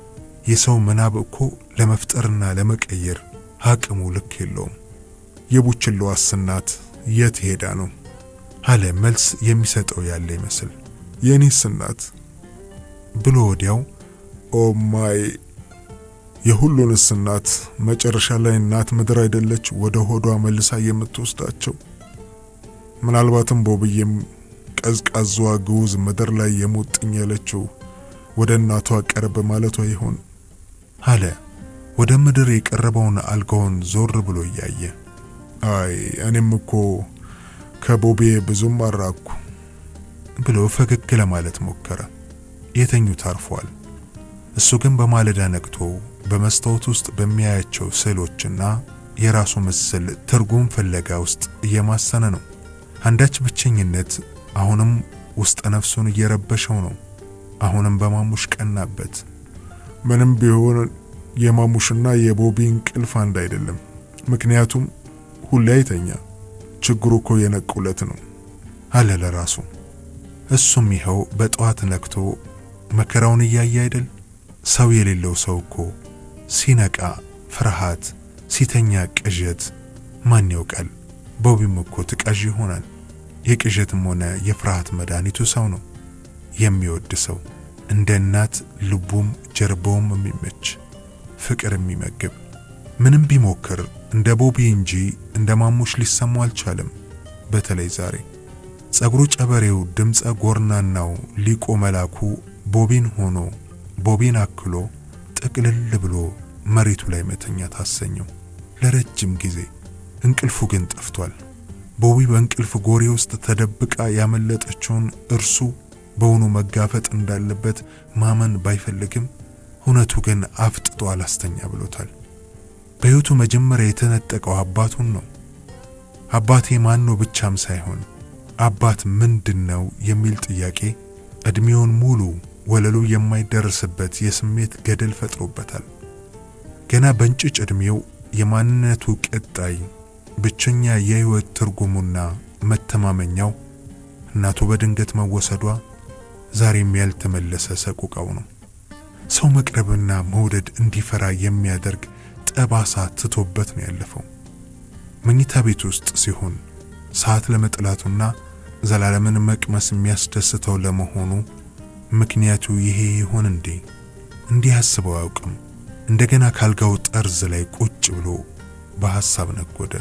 የሰው ምናብ እኮ ለመፍጠርና ለመቀየር አቅሙ ልክ የለውም። የቡችላዋስ እናት የት ሄዳ ነው አለ መልስ የሚሰጠው ያለ ይመስል። የኔስ እናት ብሎ ወዲያው oh my የሁሉንስ እናት መጨረሻ ላይ እናት ምድር አይደለች ወደ ሆዷ መልሳ የምትወስዳቸው? ምናልባትም ቦብዬም ቀዝቃዛዋ ግዑዝ ምድር ላይ የሙጥኝ ያለችው ወደ እናቷ ቀረብ ማለቷ ይሆን አለ ወደ ምድር የቀረበውን አልጋውን ዞር ብሎ እያየ። አይ እኔም እኮ ከቦቤ ብዙም አራኩ ብሎ ፈገግ ለማለት ሞከረ። የተኙት አርፏል። እሱ ግን በማለዳ ነቅቶ በመስታወት ውስጥ በሚያያቸው ስዕሎችና የራሱ ምስል ትርጉም ፍለጋ ውስጥ እየማሰነ ነው። አንዳች ብቸኝነት አሁንም ውስጠ ነፍሱን እየረበሸው ነው። አሁንም በማሙሽ ቀናበት። ምንም ቢሆን የማሙሽና የቦቢ እንቅልፍ አንድ አይደለም። ምክንያቱም ሁሌ አይተኛ። ችግሩ እኮ የነቁለት ነው አለ ለራሱ። እሱም ይኸው በጠዋት ነቅቶ መከራውን እያየ አይደል? ሰው የሌለው ሰው እኮ ሲነቃ ፍርሃት፣ ሲተኛ ቅዠት፣ ማን ያውቃል፣ ቦቢም እኮ ትቃዥ ይሆናል። የቅዠትም ሆነ የፍርሃት መድኃኒቱ ሰው ነው። የሚወድ ሰው፣ እንደ እናት ልቡም ጀርባውም የሚመች፣ ፍቅር የሚመግብ። ምንም ቢሞክር እንደ ቦቢ እንጂ እንደ ማሙሽ ሊሰማው አልቻለም። በተለይ ዛሬ ጸጉሩ ጨበሬው ድምፀ ጎርናናው ሊቆ መላኩ ቦቢን ሆኖ ቦቢን አክሎ ጥቅልል ብሎ መሬቱ ላይ መተኛት አሰኘው ለረጅም ጊዜ። እንቅልፉ ግን ጠፍቷል። ቦቢ በእንቅልፍ ጎሬ ውስጥ ተደብቃ ያመለጠችውን እርሱ በውኑ መጋፈጥ እንዳለበት ማመን ባይፈልግም እውነቱ ግን አፍጥጦ አላስተኛ ብሎታል። በሕይወቱ መጀመሪያ የተነጠቀው አባቱን ነው። አባቴ ማን ነው ብቻም ሳይሆን አባት ምንድን ነው የሚል ጥያቄ ዕድሜውን ሙሉ ወለሉ የማይደርስበት የስሜት ገደል ፈጥሮበታል። ገና በእንጭጭ ዕድሜው የማንነቱ ቀጣይ ብቸኛ የሕይወት ትርጉሙና መተማመኛው እናቱ በድንገት መወሰዷ ዛሬም ያልተመለሰ ሰቆቃው ነው። ሰው መቅረብና መውደድ እንዲፈራ የሚያደርግ ጠባሳ ትቶበት ነው ያለፈው። መኝታ ቤት ውስጥ ሲሆን ሰዓት ለመጥላቱና ዘላለምን መቅመስ የሚያስደስተው ለመሆኑ ምክንያቱ ይሄ ይሆን እንዴ? እንዲህ አስበው አያውቅም። እንደገና ካልጋው ጠርዝ ላይ ቁጭ ብሎ በሐሳብ ነጎደ።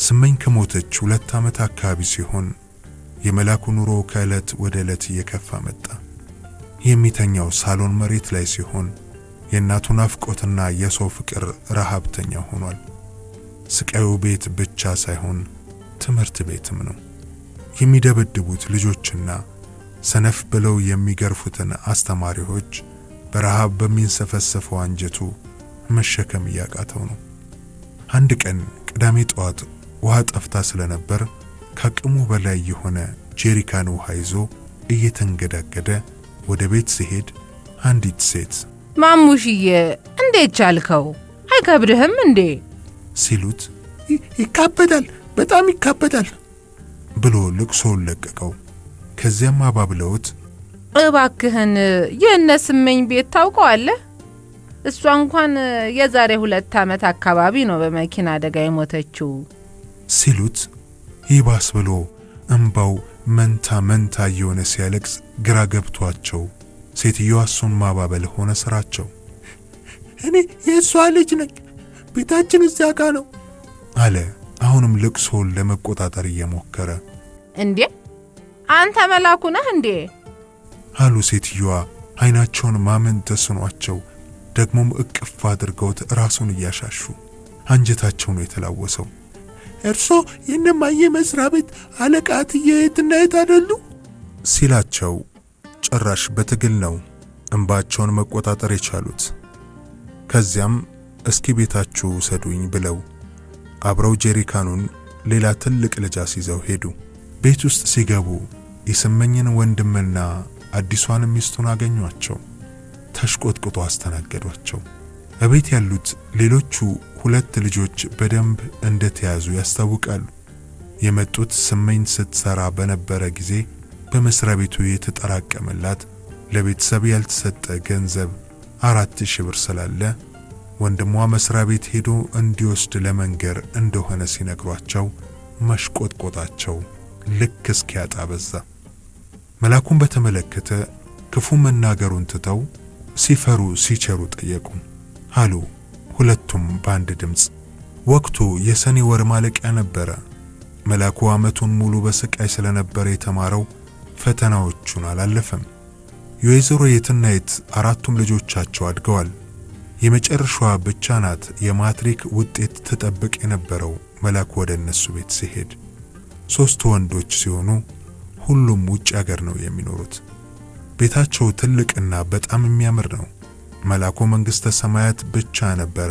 ስመኝ ከሞተች 2 ዓመት አካባቢ ሲሆን የመላኩ ኑሮ ከዕለት ወደ ዕለት እየከፋ መጣ። የሚተኛው ሳሎን መሬት ላይ ሲሆን የእናቱ ናፍቆትና የሰው ፍቅር ረሃብተኛ ሆኗል። ስቃዩ ቤት ብቻ ሳይሆን ትምህርት ቤትም ነው። የሚደበድቡት ልጆችና ሰነፍ ብለው የሚገርፉትን አስተማሪዎች በረሃብ በሚንሰፈሰፈው አንጀቱ መሸከም እያቃተው ነው። አንድ ቀን ቅዳሜ ጠዋት ውሃ ጠፍታ ስለነበር ከአቅሙ በላይ የሆነ ጄሪካን ውሃ ይዞ እየተንገዳገደ ወደ ቤት ሲሄድ አንዲት ሴት ማሙሽዬ እንዴት ቻልከው? አይከብድህም እንዴ? ሲሉት ይካበዳል፣ በጣም ይካበዳል ብሎ ልቅሶውን ለቀቀው። ከዚያም አባብለውት እባክህን የእነ ስመኝ ቤት ታውቀዋለህ? እሷ እንኳን የዛሬ 2 ዓመት አካባቢ ነው በመኪና አደጋ የሞተችው ሲሉት ይባስ ብሎ እምባው መንታ መንታ እየሆነ ሲያለቅስ ግራ ገብቷቸው ሴትዮዋ እሱን ማባበል ሆነ ስራቸው። እኔ የእሷ ልጅ ነኝ፣ ቤታችን እዚያ ጋ ነው አለ አሁንም ልቅሶውን ለመቆጣጠር እየሞከረ። እንዴ አንተ መላኩ ነህ እንዴ? አሉ ሴትዮዋ አይናቸውን ማመን ተስኗቸው፣ ደግሞም እቅፍ አድርገውት ራሱን እያሻሹ። አንጀታቸው ነው የተላወሰው። እርሶ የእነማዬ መስሪያ ቤት አለቃ እትዬ የትናየት አይደሉ? ሲላቸው ጭራሽ በትግል ነው እንባቸውን መቆጣጠር የቻሉት። ከዚያም እስኪ ቤታችሁ ውሰዱኝ ብለው አብረው ጄሪካኑን ሌላ ትልቅ ልጅ አስይዘው ሄዱ። ቤት ውስጥ ሲገቡ የስመኝን ወንድምና አዲሷን ሚስቱን አገኟቸው። ተሽቆጥቁጦ አስተናገዷቸው። እቤት ያሉት ሌሎቹ 2 ልጆች በደንብ እንደተያዙ ያስታውቃሉ። የመጡት ስመኝ ስትሰራ በነበረ ጊዜ በመስሪያ ቤቱ የተጠራቀመላት ለቤተሰብ ያልተሰጠ ገንዘብ 4000 ብር ስላለ ወንድሟ መስሪያ ቤት ሄዶ እንዲወስድ ለመንገር እንደሆነ ሲነግሯቸው መሽቆጥቆጣቸው ልክ እስኪያጣ በዛ። መላኩን በተመለከተ ክፉ መናገሩን ትተው ሲፈሩ ሲቸሩ ጠየቁ አሉ ሁለቱም በአንድ ድምፅ። ወቅቱ የሰኔ ወር ማለቂያ ነበረ። መላኩ ዓመቱን ሙሉ በስቃይ ስለነበረ የተማረው ፈተናዎቹን አላለፈም። የወይዘሮ የትናየት 4ቱም ልጆቻቸው አድገዋል። የመጨረሻዋ ብቻ ናት የማትሪክ ውጤት ተጠብቅ የነበረው መላኩ ወደ እነሱ ቤት ሲሄድ። 3 ወንዶች ሲሆኑ ሁሉም ውጭ ሀገር ነው የሚኖሩት። ቤታቸው ትልቅና በጣም የሚያምር ነው። መላኩ መንግሥተ ሰማያት ብቻ ነበረ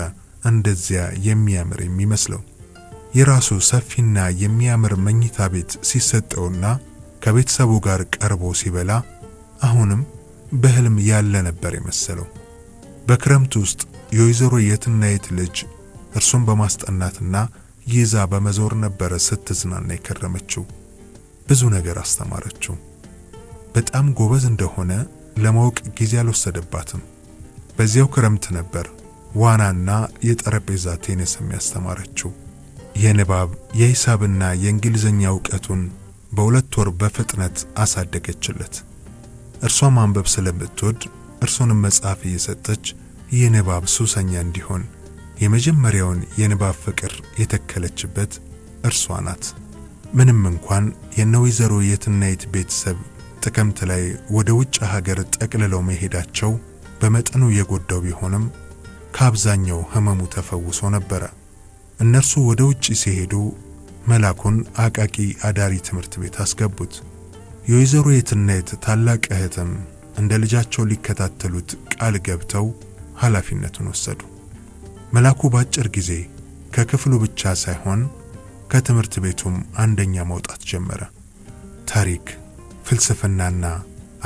እንደዚያ የሚያምር የሚመስለው። የራሱ ሰፊና የሚያምር መኝታ ቤት ሲሰጠውና ከቤተሰቡ ጋር ቀርቦ ሲበላ አሁንም በህልም ያለ ነበር የመሰለው። በክረምት ውስጥ የወይዘሮ የትናየት ልጅ እርሱን በማስጠናትና ይዛ በመዞር ነበረ ስትዝናና የከረመችው። ብዙ ነገር አስተማረችው። በጣም ጎበዝ እንደሆነ ለማወቅ ጊዜ አልወሰደባትም። በዚያው ክረምት ነበር ዋናና የጠረጴዛ ቴኒስ የሚያስተማረችው። የንባብ የሂሳብና የእንግሊዝኛ እውቀቱን በ2 ወር በፍጥነት አሳደገችለት። እርሷ ማንበብ ስለምትወድ እርሱንም መጽሐፍ እየሰጠች የንባብ ሱሰኛ እንዲሆን የመጀመሪያውን የንባብ ፍቅር የተከለችበት እርሷ ናት። ምንም እንኳን የነ ወይዘሮ የትናየት ቤተሰብ ጥቅምት ላይ ወደ ውጭ ሀገር ጠቅልለው መሄዳቸው በመጠኑ የጎዳው ቢሆንም ከአብዛኛው ሕመሙ ተፈውሶ ነበረ። እነርሱ ወደ ውጭ ሲሄዱ መላኩን አቃቂ አዳሪ ትምህርት ቤት አስገቡት። የወይዘሮ የትናየት ታላቅ እህትም እንደ ልጃቸው ሊከታተሉት ቃል ገብተው ኃላፊነቱን ወሰዱ። መላኩ በአጭር ጊዜ ከክፍሉ ብቻ ሳይሆን ከትምህርት ቤቱም አንደኛ መውጣት ጀመረ። ታሪክ፣ ፍልስፍናና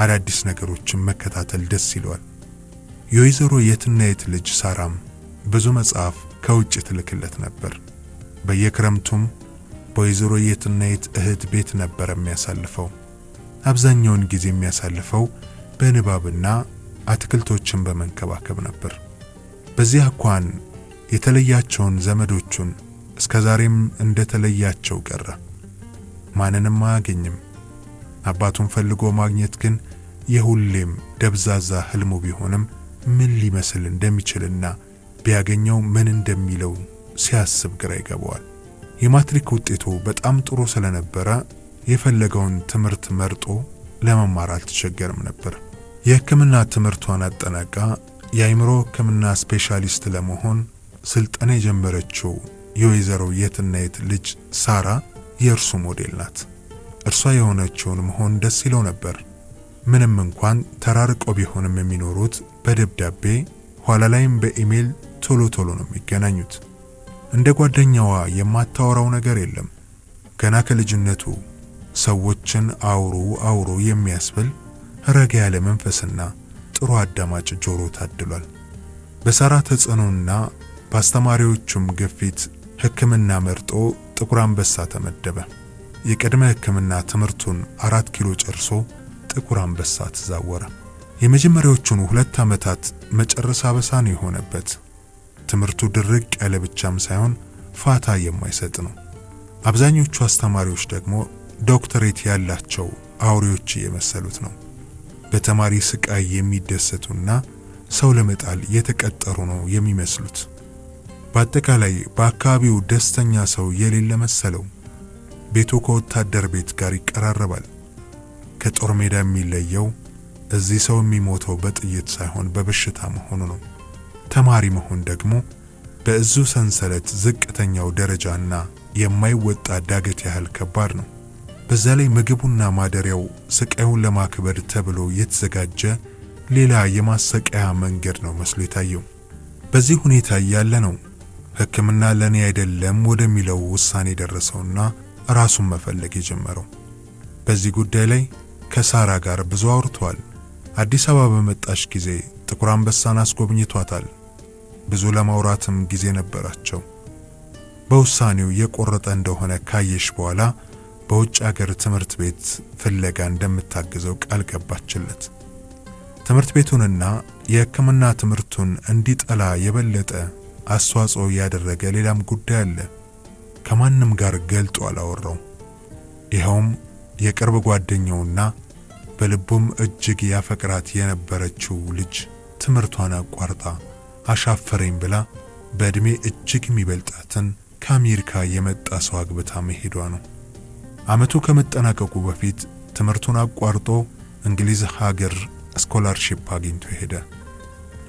አዳዲስ ነገሮችን መከታተል ደስ ይለዋል። የወይዘሮ የትናየት ልጅ ሳራም ብዙ መጽሐፍ ከውጭ ትልክለት ነበር። በየክረምቱም በወይዘሮ የትናየት እህት ቤት ነበር የሚያሳልፈው። አብዛኛውን ጊዜ የሚያሳልፈው በንባብና አትክልቶችን በመንከባከብ ነበር። በዚህ አኳን የተለያቸውን ዘመዶቹን እስከ ዛሬም እንደተለያቸው ቀረ። ማንንም አያገኝም። አባቱን ፈልጎ ማግኘት ግን የሁሌም ደብዛዛ ህልሙ ቢሆንም ምን ሊመስል እንደሚችልና ቢያገኘው ምን እንደሚለው ሲያስብ ግራ ይገባዋል። የማትሪክ ውጤቱ በጣም ጥሩ ስለነበረ የፈለገውን ትምህርት መርጦ ለመማር አልተቸገረም ነበር። የሕክምና ትምህርቷን አጠናቃ የአእምሮ ሕክምና ስፔሻሊስት ለመሆን ስልጠና የጀመረችው የወይዘሮ የትናየት ልጅ ሳራ የእርሱ ሞዴል ናት። እርሷ የሆነችውን መሆን ደስ ይለው ነበር። ምንም እንኳን ተራርቀው ቢሆንም የሚኖሩት በደብዳቤ ኋላ ላይም በኢሜል ቶሎ ቶሎ ነው የሚገናኙት። እንደ ጓደኛዋ የማታወራው ነገር የለም። ገና ከልጅነቱ ሰዎችን አውሩ አውሩ የሚያስብል ረጋ ያለ መንፈስና ጥሩ አዳማጭ ጆሮ ታድሏል። በሳራ ተጽዕኖና በአስተማሪዎቹም ግፊት ሕክምና መርጦ ጥቁር አንበሳ ተመደበ። የቅድመ ሕክምና ትምህርቱን 4 ኪሎ ጨርሶ ጥቁር አንበሳ ተዛወረ። የመጀመሪያዎቹን 2 ዓመታት መጨረስ አበሳ ነው የሆነበት። ትምህርቱ ድርቅ ያለ ብቻም ሳይሆን ፋታ የማይሰጥ ነው። አብዛኞቹ አስተማሪዎች ደግሞ ዶክተሬት ያላቸው አውሬዎች እየመሰሉት ነው። በተማሪ ስቃይ የሚደሰቱና ሰው ለመጣል የተቀጠሩ ነው የሚመስሉት። በአጠቃላይ በአካባቢው ደስተኛ ሰው የሌለ መሰለው። ቤቱ ከወታደር ቤት ጋር ይቀራረባል። ከጦር ሜዳ የሚለየው እዚህ ሰው የሚሞተው በጥይት ሳይሆን በበሽታ መሆኑ ነው። ተማሪ መሆን ደግሞ በእዙ ሰንሰለት ዝቅተኛው ደረጃና የማይወጣ ዳገት ያህል ከባድ ነው። በዛ ላይ ምግቡና ማደሪያው ስቃዩን ለማክበድ ተብሎ የተዘጋጀ ሌላ የማሰቃያ መንገድ ነው መስሎ የታየው። በዚህ ሁኔታ እያለ ነው ሕክምና ለኔ አይደለም ወደሚለው ውሳኔ ደረሰውና ራሱን መፈለግ የጀመረው። በዚህ ጉዳይ ላይ ከሳራ ጋር ብዙ አውርተዋል። አዲስ አበባ በመጣች ጊዜ ጥቁር አንበሳን አስጎብኝቷታል። ብዙ ለማውራትም ጊዜ ነበራቸው። በውሳኔው የቆረጠ እንደሆነ ካየሽ በኋላ በውጭ አገር ትምህርት ቤት ፍለጋ እንደምታግዘው ቃል ገባችለት። ትምህርት ቤቱንና የሕክምና ትምህርቱን እንዲጠላ የበለጠ አስተዋጽኦ ያደረገ ሌላም ጉዳይ አለ። ከማንም ጋር ገልጦ አላወራው። ይኸውም የቅርብ ጓደኛውና በልቡም እጅግ ያፈቅራት የነበረችው ልጅ ትምህርቷን አቋርጣ አሻፈረኝ ብላ በዕድሜ እጅግ የሚበልጣትን ከአሜሪካ የመጣ ሰው አግብታ መሄዷ ነው። ዓመቱ ከመጠናቀቁ በፊት ትምህርቱን አቋርጦ እንግሊዝ ሀገር scholarship አግኝቶ ሄደ።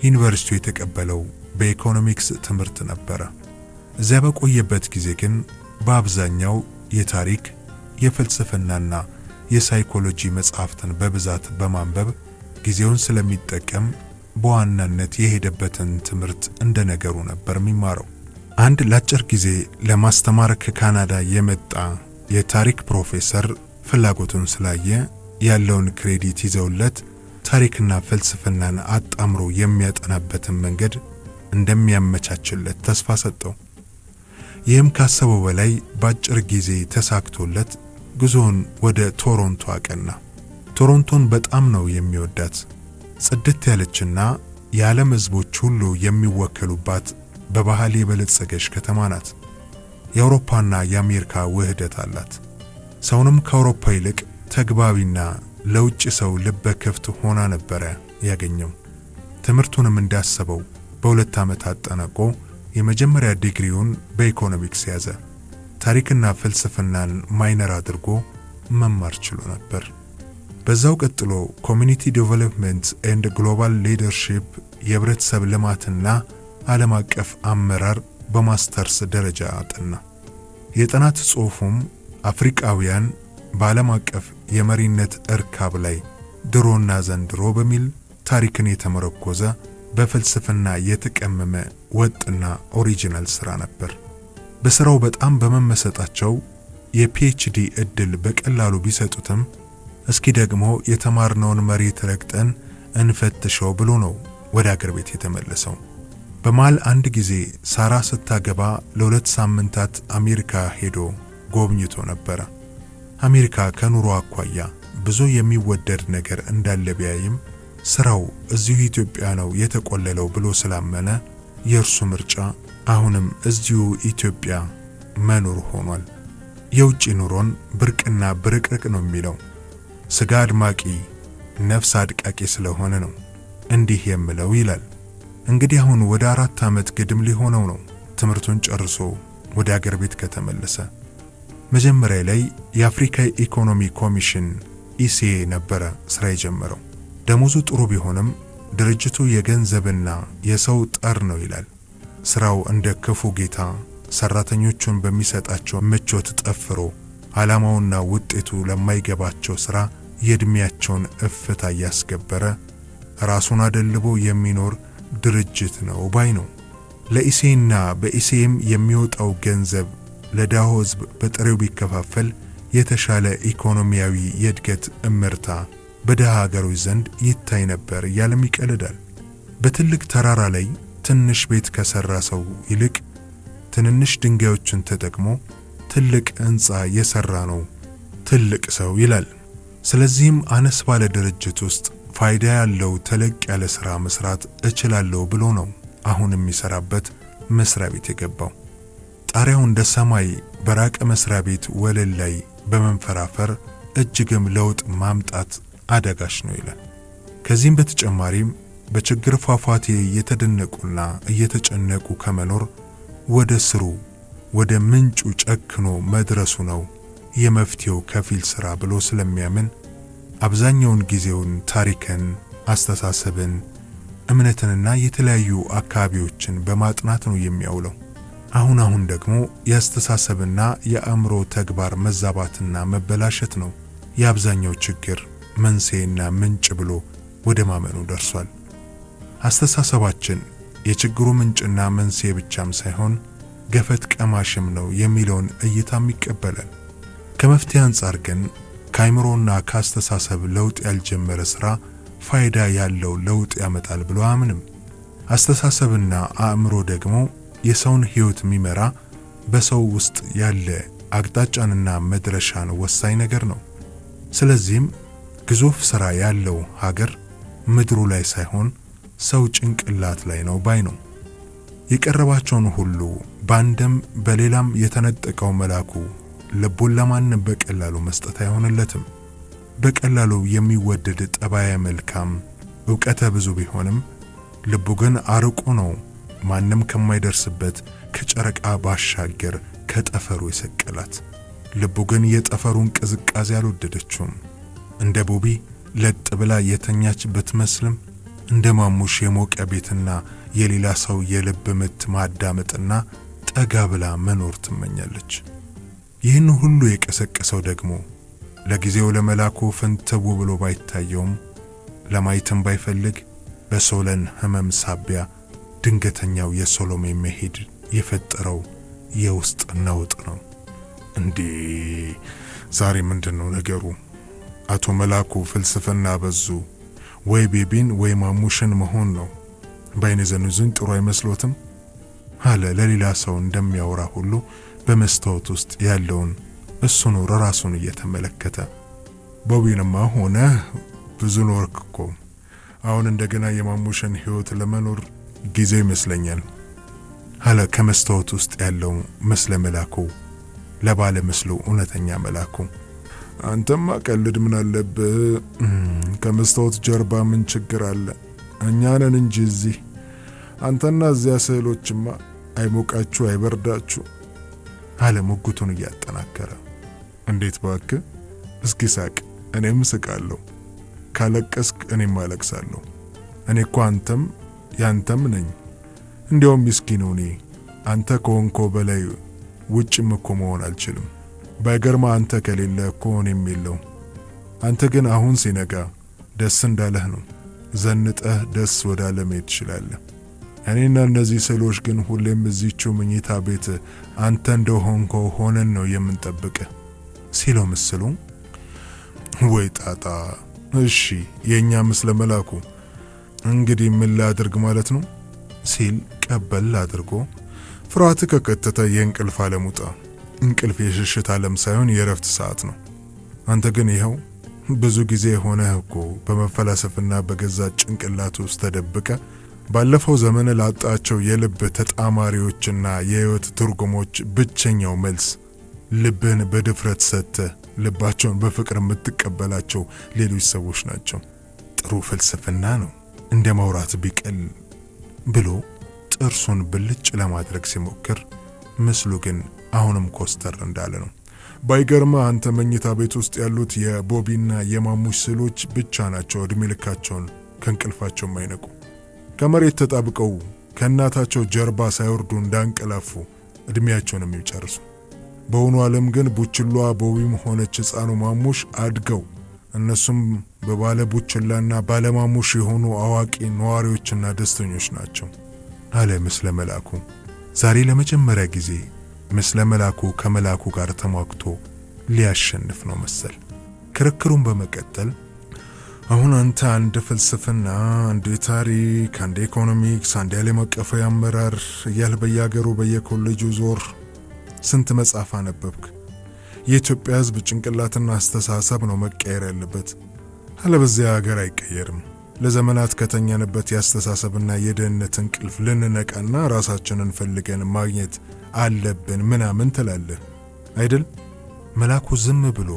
ዩኒቨርሲቲው የተቀበለው በኢኮኖሚክስ ትምህርት ነበረ። እዚያ በቆየበት ጊዜ ግን በአብዛኛው የታሪክ፣ የፍልስፍናና የሳይኮሎጂ መጽሐፍትን በብዛት በማንበብ ጊዜውን ስለሚጠቀም በዋናነት የሄደበትን ትምህርት እንደ ነገሩ ነበር የሚማረው። አንድ ለአጭር ጊዜ ለማስተማር ከካናዳ የመጣ የታሪክ ፕሮፌሰር ፍላጎቱን ስላየ ያለውን credit ይዘውለት ታሪክና ፍልስፍናን አጣምሮ የሚያጠናበትን መንገድ እንደሚያመቻችለት ተስፋ ሰጠው። ይህም ካሰበው በላይ በአጭር ጊዜ ተሳክቶለት ጉዞውን ወደ ቶሮንቶ አቀና። ቶሮንቶን በጣም ነው የሚወዳት። ጽድት ያለችና የዓለም ሕዝቦች ሁሉ የሚወከሉባት በባህል የበለጸገች ከተማ ናት። የአውሮፓና የአሜሪካ ውህደት አላት። ሰውንም ከአውሮፓ ይልቅ ተግባቢና ለውጭ ሰው ልበ ክፍት ሆና ነበረ ያገኘው። ትምህርቱንም እንዳሰበው በ2 ዓመት አጠናቆ የመጀመሪያ ዲግሪውን በኢኮኖሚክስ ያዘ። ታሪክና ፍልስፍናን minor አድርጎ መማር ችሎ ነበር። በዛው ቀጥሎ community development and global leadership የህብረተሰብ ልማትና ዓለም አቀፍ አመራር በማስተርስ ደረጃ አጠና። የጥናት ጽሑፉም አፍሪካውያን በዓለም አቀፍ የመሪነት እርካብ ላይ ድሮና ዘንድሮ በሚል ታሪክን የተመረኮዘ በፍልስፍና የተቀመመ ወጥና original ስራ ነበር። በስራው በጣም በመመሰጣቸው የ PhD እድል በቀላሉ ቢሰጡትም እስኪ ደግሞ የተማርነውን መሬት ረግጠን እንፈትሸው ብሎ ነው ወደ አገር ቤት የተመለሰው። በመሃል አንድ ጊዜ ሳራ ስታገባ ለ2 ሳምንታት አሜሪካ ሄዶ ጎብኝቶ ነበረ። አሜሪካ ከኑሮ አኳያ ብዙ የሚወደድ ነገር እንዳለ ቢያይም ስራው እዚሁ ኢትዮጵያ ነው የተቆለለው ብሎ ስላመነ የእርሱ ምርጫ አሁንም እዚሁ ኢትዮጵያ መኖር ሆኗል። የውጭ ኑሮን ብርቅና ብርቅርቅ ነው የሚለው። ስጋ አድማቂ ነፍስ አድቃቂ ስለሆነ ነው እንዲህ የምለው ይላል። እንግዲህ አሁን ወደ 4 ዓመት ግድም ሊሆነው ነው ትምህርቱን ጨርሶ ወደ አገር ቤት ከተመለሰ። መጀመሪያ ላይ የአፍሪካ ኢኮኖሚ ኮሚሽን ECA ነበረ ስራ የጀመረው። ደሞዙ ጥሩ ቢሆንም ድርጅቱ የገንዘብና የሰው ጠር ነው ይላል። ስራው እንደ ክፉ ጌታ ሰራተኞቹን በሚሰጣቸው ምቾት ጠፍሮ ዓላማውና ውጤቱ ለማይገባቸው ስራ የእድሜያቸውን እፍታ እያስገበረ ራሱን አደልቦ የሚኖር ድርጅት ነው ባይ ነው። ለ ECA ና በ ECA ም የሚወጣው ገንዘብ ለድሃው ሕዝብ በጥሬው ቢከፋፈል የተሻለ ኢኮኖሚያዊ የእድገት እምርታ በድሃ ሀገሮች ዘንድ ይታይ ነበር እያለም ይቀልዳል። በትልቅ ተራራ ላይ ትንሽ ቤት ከሰራ ሰው ይልቅ ትንንሽ ድንጋዮችን ተጠቅሞ ትልቅ ሕንጻ የሰራ ነው ትልቅ ሰው ይላል። ስለዚህም አነስ ባለ ድርጅት ውስጥ ፋይዳ ያለው ተለቅ ያለ ስራ መስራት እችላለሁ ብሎ ነው አሁን የሚሰራበት መስሪያ ቤት የገባው። ጣሪያው እንደ ሰማይ በራቀ መስሪያ ቤት ወለል ላይ በመንፈራፈር እጅግም ለውጥ ማምጣት አዳጋች ነው ይላል። ከዚህም በተጨማሪም በችግር ፏፏቴ እየተደነቁና እየተጨነቁ ከመኖር ወደ ስሩ ወደ ምንጩ ጨክኖ መድረሱ ነው የመፍትሄው ከፊል ስራ ብሎ ስለሚያምን አብዛኛውን ጊዜውን ታሪክን፣ አስተሳሰብን፣ እምነትንና የተለያዩ አካባቢዎችን በማጥናት ነው የሚያውለው። አሁን አሁን ደግሞ የአስተሳሰብና የአእምሮ ተግባር መዛባትና መበላሸት ነው የአብዛኛው ችግር መንስኤና ምንጭ ብሎ ወደ ማመኑ ደርሷል። አስተሳሰባችን የችግሩ ምንጭና መንስኤ ብቻም ሳይሆን ገፈት ቀማሽም ነው የሚለውን እይታም ይቀበላል። ከመፍትሄ አንጻር ግን ከአእምሮና ከአስተሳሰብ ለውጥ ያልጀመረ ስራ ፋይዳ ያለው ለውጥ ያመጣል ብሎ አያምንም። አስተሳሰብና አእምሮ ደግሞ የሰውን ሕይወት የሚመራ በሰው ውስጥ ያለ አቅጣጫንና መድረሻን ወሳኝ ነገር ነው። ስለዚህም ግዙፍ ስራ ያለው ሀገር ምድሩ ላይ ሳይሆን ሰው ጭንቅላት ላይ ነው ባይ ነው። የቀረባቸውን ሁሉ ባንድም በሌላም የተነጠቀው መላኩ ልቡን ለማንም በቀላሉ መስጠት አይሆንለትም። በቀላሉ የሚወደድ ጠባየ መልካም ዕውቀተ ብዙ ቢሆንም ልቡ ግን አርቆ ነው ማንም ከማይደርስበት ከጨረቃ ባሻገር ከጠፈሩ የሰቀላት። ልቡ ግን የጠፈሩን ቅዝቃዜ አልወደደችውም። እንደ ቦቢ ለጥ ብላ የተኛች ብትመስልም እንደ ማሙሽ የሞቀ ቤትና የሌላ ሰው የልብ ምት ማዳመጥና ጠጋ ብላ መኖር ትመኛለች። ይህን ሁሉ የቀሰቀሰው ደግሞ ለጊዜው ለመላኩ ፍንትው ብሎ ባይታየውም ለማየትም ባይፈልግ በሶለን ህመም ሳቢያ ድንገተኛው የሶሎሜ መሄድ የፈጠረው የውስጥ ነውጥ ነው። እንዴ ዛሬ ምንድነው ነገሩ? አቶ መላኩ ፍልስፍና በዙ። ወይ ቤቢን ወይ ማሙሽን መሆን ነው። ባይነዘንዙን ጥሩ አይመስሎትም? አለ ለሌላ ሰው እንደሚያወራ ሁሉ በመስታወት ውስጥ ያለውን እሱኑ ራሱን እየተመለከተ። ቦቢንማ ሆነ ብዙ ኖርክ እኮ። አሁን እንደገና የማሙሽን ህይወት ለመኖር ጊዜው ይመስለኛል አለ ከመስታወት ውስጥ ያለው ምስለ መላኩ ለባለ ምስሉ እውነተኛ መላኩ። አንተማ ቀልድ ምን አለብህ? ከመስታወት ጀርባ ምን ችግር አለ? እኛ ነን እንጂ እዚህ። አንተና እዚያ ስዕሎችማ አይሞቃችሁ አይበርዳችሁ አለ ሙግቱን እያጠናከረ። እንዴት ባክህ! እስኪ ሳቅ፣ እኔም ስቃለሁ። ካለቀስክ እኔም አለቅሳለሁ። እኔ እኮ አንተም ያንተም ነኝ። እንዲያውም ምስኪኑ እኔ አንተ ከሆንኮ በላይ ውጭም እኮ መሆን አልችልም። ባይገርማ አንተ ከሌለ እኮ እኔም የለው። አንተ ግን አሁን ሲነጋ ደስ እንዳለህ ነው፣ ዘንጠህ ደስ ወዳለ መሄድ ትችላለህ። እኔና እነዚህ ስዕሎች ግን ሁሌም እዚችው መኝታ ቤት አንተ እንደሆንከው ሆነን ነው የምንጠብቅህ ሲለው ምስሉ ወይ ጣጣ! እሺ የእኛ ምስለ መላኩ እንግዲህ ምን ላድርግ ማለት ነው ሲል ቀበል አድርጎ ፍርሃት ከከተተ የእንቅልፍ ዓለም ውጣ። እንቅልፍ የሽሽት ዓለም ሳይሆን የእረፍት ሰዓት ነው። አንተ ግን ይኸው ብዙ ጊዜ ሆነህ እኮ በመፈላሰፍና በገዛ ጭንቅላት ውስጥ ተደብቀ ባለፈው ዘመን ላጣቸው የልብ ተጣማሪዎችና የሕይወት ትርጉሞች ብቸኛው መልስ ልብህን በድፍረት ሰጥተህ ልባቸውን በፍቅር የምትቀበላቸው ሌሎች ሰዎች ናቸው። ጥሩ ፍልስፍና ነው እንደ ማውራት ቢቀል ብሎ ጥርሱን ብልጭ ለማድረግ ሲሞክር ምስሉ ግን አሁንም ኮስተር እንዳለ ነው። ባይገርምህ አንተ መኝታ ቤት ውስጥ ያሉት የቦቢና የማሙሽ ስዕሎች ብቻ ናቸው እድሜ ልካቸውን ከእንቅልፋቸው የማይነቁ። ከመሬት ተጣብቀው ከእናታቸው ጀርባ ሳይወርዱ እንዳንቀላፉ እድሜያቸውን የሚጨርሱ። በእውኑ ዓለም ግን ቡችሏ ቦቢም ሆነች ሕፃኑ ማሙሽ አድገው እነሱም በባለ ቡችላና ባለማሙሽ የሆኑ አዋቂ ነዋሪዎችና ደስተኞች ናቸው አለ ምስለ መላኩ። ዛሬ ለመጀመሪያ ጊዜ ምስለ መላኩ ከመላኩ ጋር ተሟግቶ ሊያሸንፍ ነው መሰል። ክርክሩን በመቀጠል አሁን አንተ አንድ ፍልስፍና፣ አንድ ታሪክ፣ አንድ ኢኮኖሚክስ፣ አንድ ዓለም አቀፋዊ አመራር እያልህ በየሀገሩ በየኮሌጁ ዞር ስንት መጽሐፍ አነበብክ? የኢትዮጵያ ሕዝብ ጭንቅላትና አስተሳሰብ ነው መቀየር ያለበት። አለበዚያ ሀገር አይቀየርም። ለዘመናት ከተኛንበት የአስተሳሰብና የደህንነት እንቅልፍ ልንነቃና ራሳችንን ፈልገን ማግኘት አለብን ምናምን ትላለህ አይደል? መላኩ ዝም ብሎ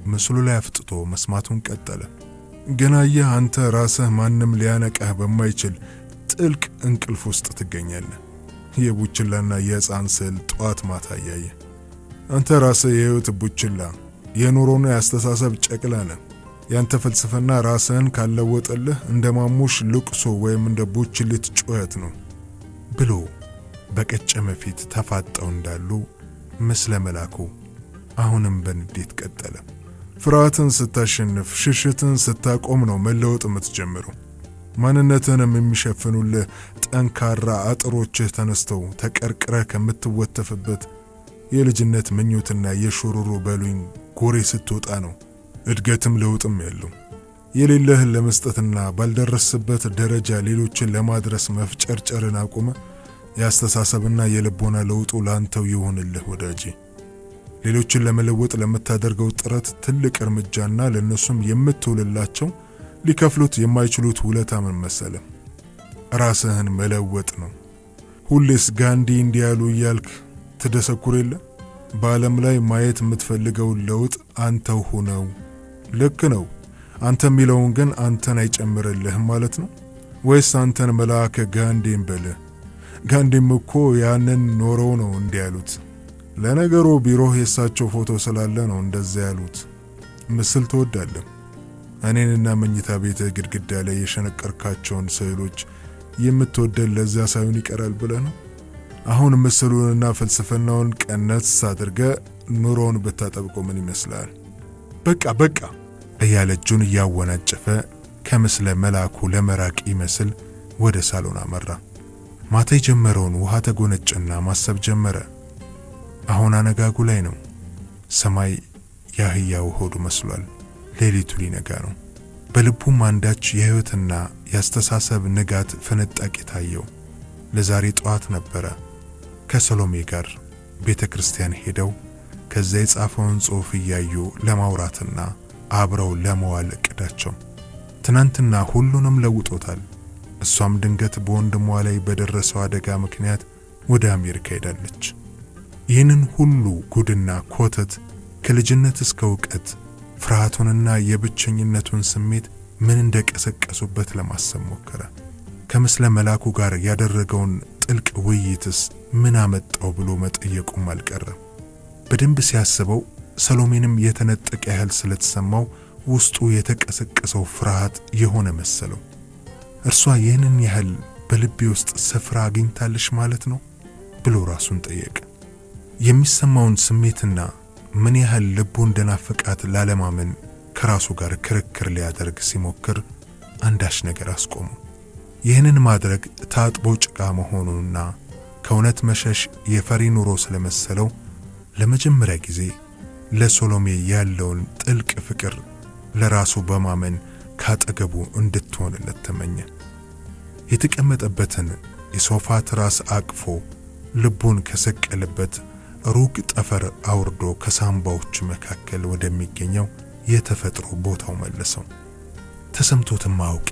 ምስሉ ላይ አፍጥጦ መስማቱን ቀጠለ። ግን አየህ፣ አንተ ራስህ ማንም ሊያነቃህ በማይችል ጥልቅ እንቅልፍ ውስጥ ትገኛለህ። የቡችላና የሕፃን ስዕል ጠዋት ማታ እያየ አንተ ራስህ የሕይወት ቡችላ፣ የኑሮና የአስተሳሰብ ጨቅላ ነህ። ያንተ ፍልስፍና ራስህን ካለወጠልህ እንደ ማሙሽ ልቅሶ ወይም እንደ ቡችሊት ጩኸት ነው ብሎ በቀጨመ ፊት ተፋጠው እንዳሉ ምስለ መላኩ አሁንም በንዴት ቀጠለ። ፍርሃትን ስታሸንፍ፣ ሽሽትን ስታቆም ነው መለወጥ የምትጀምረው። ማንነትህንም የሚሸፍኑልህ ጠንካራ አጥሮችህ ተነስተው ተቀርቅረህ ከምትወተፍበት የልጅነት ምኞትና የሹሩሩ በሉኝ ጎሬ ስትወጣ ነው እድገትም ለውጥም ያለው። የሌለህን ለመስጠትና ባልደረስበት ደረጃ ሌሎችን ለማድረስ መፍጨርጨርን አቁመ የአስተሳሰብና የልቦና ለውጡ ላንተው ይሆንልህ ወዳጄ። ሌሎችን ለመለወጥ ለምታደርገው ጥረት ትልቅ እርምጃና ለእነሱም የምትውልላቸው ሊከፍሉት የማይችሉት ውለታ ምን መሰለ? ራስህን መለወጥ ነው። ሁሌስ ጋንዲ እንዲያሉ እያልክ ትደሰኩር የለ? በዓለም ላይ ማየት የምትፈልገውን ለውጥ አንተው ሁነው። ልክ ነው። አንተ የሚለውን ግን አንተን አይጨምርልህም ማለት ነው ወይስ አንተን መልአከ ጋንዲን በልህ? ጋንዲም እኮ ያንን ኖረው ነው እንዲህ ያሉት። ለነገሩ ቢሮህ የእሳቸው ፎቶ ስላለ ነው እንደዚያ ያሉት። ምስል ትወዳለህ። እኔንና መኝታ ቤትህ ግድግዳ ላይ የሸነቀርካቸውን ስዕሎች የምትወደን ለዚያ ሳይሆን ይቀራል ብለህ ነው? አሁን ምስሉንና ፍልስፍናውን ቀነስ አድርገህ ኑሮውን ብታጠብቆ ምን ይመስላል? በቃ በቃ እያለ እጁን እያወናጨፈ ከምስለ መላኩ ለመራቅ ይመስል ወደ ሳሎን አመራ። ማታ የጀመረውን ውሃ ተጎነጨና ማሰብ ጀመረ። አሁን አነጋጉ ላይ ነው። ሰማይ የአህያው ሆዱ መስሏል። ሌሊቱ ሊነጋ ነው። በልቡም አንዳች የሕይወትና የአስተሳሰብ ንጋት ፍንጣቂ ታየው። ለዛሬ ጠዋት ነበረ ከሰሎሜ ጋር ቤተ ክርስቲያን ሄደው ከዚያ የጻፈውን ጽሑፍ እያዩ ለማውራትና አብረው ለመዋል እቅዳቸው። ትናንትና ሁሉንም ለውጦታል። እሷም ድንገት በወንድሟ ላይ በደረሰው አደጋ ምክንያት ወደ አሜሪካ ሄዳለች። ይህንን ሁሉ ጉድና ኮተት ከልጅነት እስከ እውቀት ፍርሃቱንና የብቸኝነቱን ስሜት ምን እንደቀሰቀሱበት ለማሰብ ሞከረ። ከምስለ መላኩ ጋር ያደረገውን ጥልቅ ውይይትስ ምን አመጣው ብሎ መጠየቁም አልቀረም። በደንብ ሲያስበው ሰሎሜንም የተነጠቀ ያህል ስለተሰማው ውስጡ የተቀሰቀሰው ፍርሃት የሆነ መሰለው። እርሷ ይህንን ያህል በልቤ ውስጥ ስፍራ አግኝታለሽ ማለት ነው ብሎ ራሱን ጠየቀ። የሚሰማውን ስሜትና ምን ያህል ልቡ እንደናፈቃት ላለማመን ከራሱ ጋር ክርክር ሊያደርግ ሲሞክር አንዳች ነገር አስቆመው። ይህንን ማድረግ ታጥቦ ጭቃ መሆኑንና ከእውነት መሸሽ የፈሪ ኑሮ ስለመሰለው ለመጀመሪያ ጊዜ ለሶሎሜ ያለውን ጥልቅ ፍቅር ለራሱ በማመን ካጠገቡ እንድትሆንለት ተመኘ። የተቀመጠበትን የሶፋ ትራስ አቅፎ ልቡን ከሰቀለበት ሩቅ ጠፈር አውርዶ ከሳምባዎቹ መካከል ወደሚገኘው የተፈጥሮ ቦታው መለሰው። ተሰምቶት ማወቅ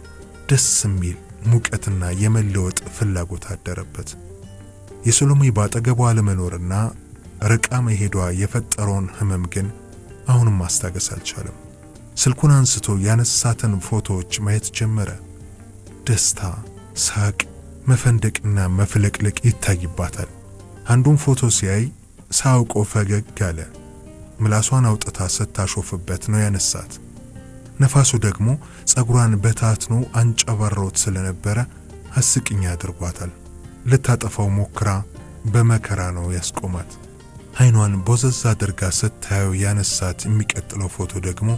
ደስ የሚል ሙቀትና የመለወጥ ፍላጎት አደረበት። የሶሎሜ ባጠገቧ አለመኖርና ርቃ መሄዷ የፈጠረውን ሕመም ግን አሁንም ማስታገስ አልቻለም። ስልኩን አንስቶ ያነሳትን ፎቶዎች ማየት ጀመረ። ደስታ፣ ሳቅ፣ መፈንደቅና መፍለቅለቅ ይታይባታል። አንዱን ፎቶ ሲያይ ሳያውቀው ፈገግ አለ። ምላሷን አውጥታ ስታሾፍበት ነው ያነሳት። ነፋሱ ደግሞ ጸጉሯን በታትኖ አንጨባሮት ስለነበረ አስቂኝ አድርጓታል። ልታጠፋው ሞክራ በመከራ ነው ያስቆማት። አይኗን ቦዘዝ አድርጋ ስታየው ያነሳት የሚቀጥለው ፎቶ ደግሞ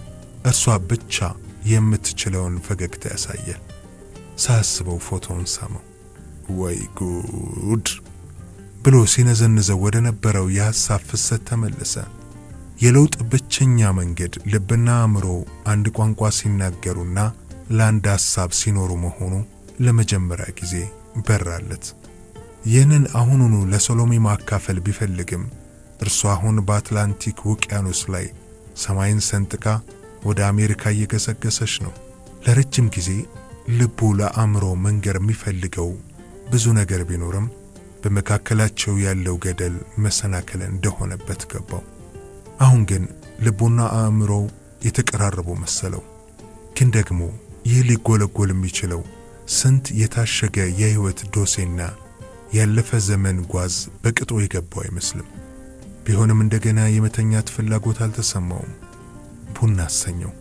እርሷ ብቻ የምትችለውን ፈገግታ ያሳያል። ሳያስበው ፎቶውን ሳመው። ወይ ጉድ ብሎ ሲነዘንዘው ወደ ነበረው የሐሳብ ፍሰት ተመለሰ። የለውጥ ብቸኛ መንገድ ልብና አእምሮ አንድ ቋንቋ ሲናገሩና ለአንድ ሐሳብ ሲኖሩ መሆኑ ለመጀመሪያ ጊዜ በራለት። ይህንን አሁኑኑ ለሰሎሜ ማካፈል ቢፈልግም እርሷ አሁን በአትላንቲክ ውቅያኖስ ላይ ሰማይን ሰንጥቃ ወደ አሜሪካ እየገሰገሰች ነው። ለረጅም ጊዜ ልቡ ለአእምሮ መንገር የሚፈልገው ብዙ ነገር ቢኖርም በመካከላቸው ያለው ገደል መሰናክል እንደሆነበት ገባው። አሁን ግን ልቡና አእምሮው የተቀራረቡ መሰለው። ግን ደግሞ ይህ ሊጎለጎል የሚችለው ስንት የታሸገ የሕይወት ዶሴና ያለፈ ዘመን ጓዝ በቅጡ የገባው አይመስልም። ቢሆንም እንደገና የመተኛት ፍላጎት አልተሰማውም። ቡና አሰኘው።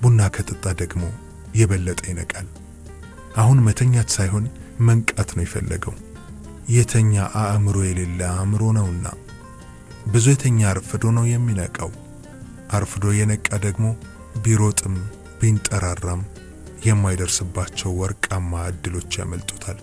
ቡና ከጠጣ ደግሞ የበለጠ ይነቃል። አሁን መተኛት ሳይሆን መንቃት ነው የፈለገው። የተኛ አእምሮ የሌለ አእምሮ ነውና ብዙ የተኛ አርፍዶ ነው የሚነቃው። አርፍዶ የነቃ ደግሞ ቢሮጥም ቢንጠራራም የማይደርስባቸው ወርቃማ ዕድሎች ያመልጡታል።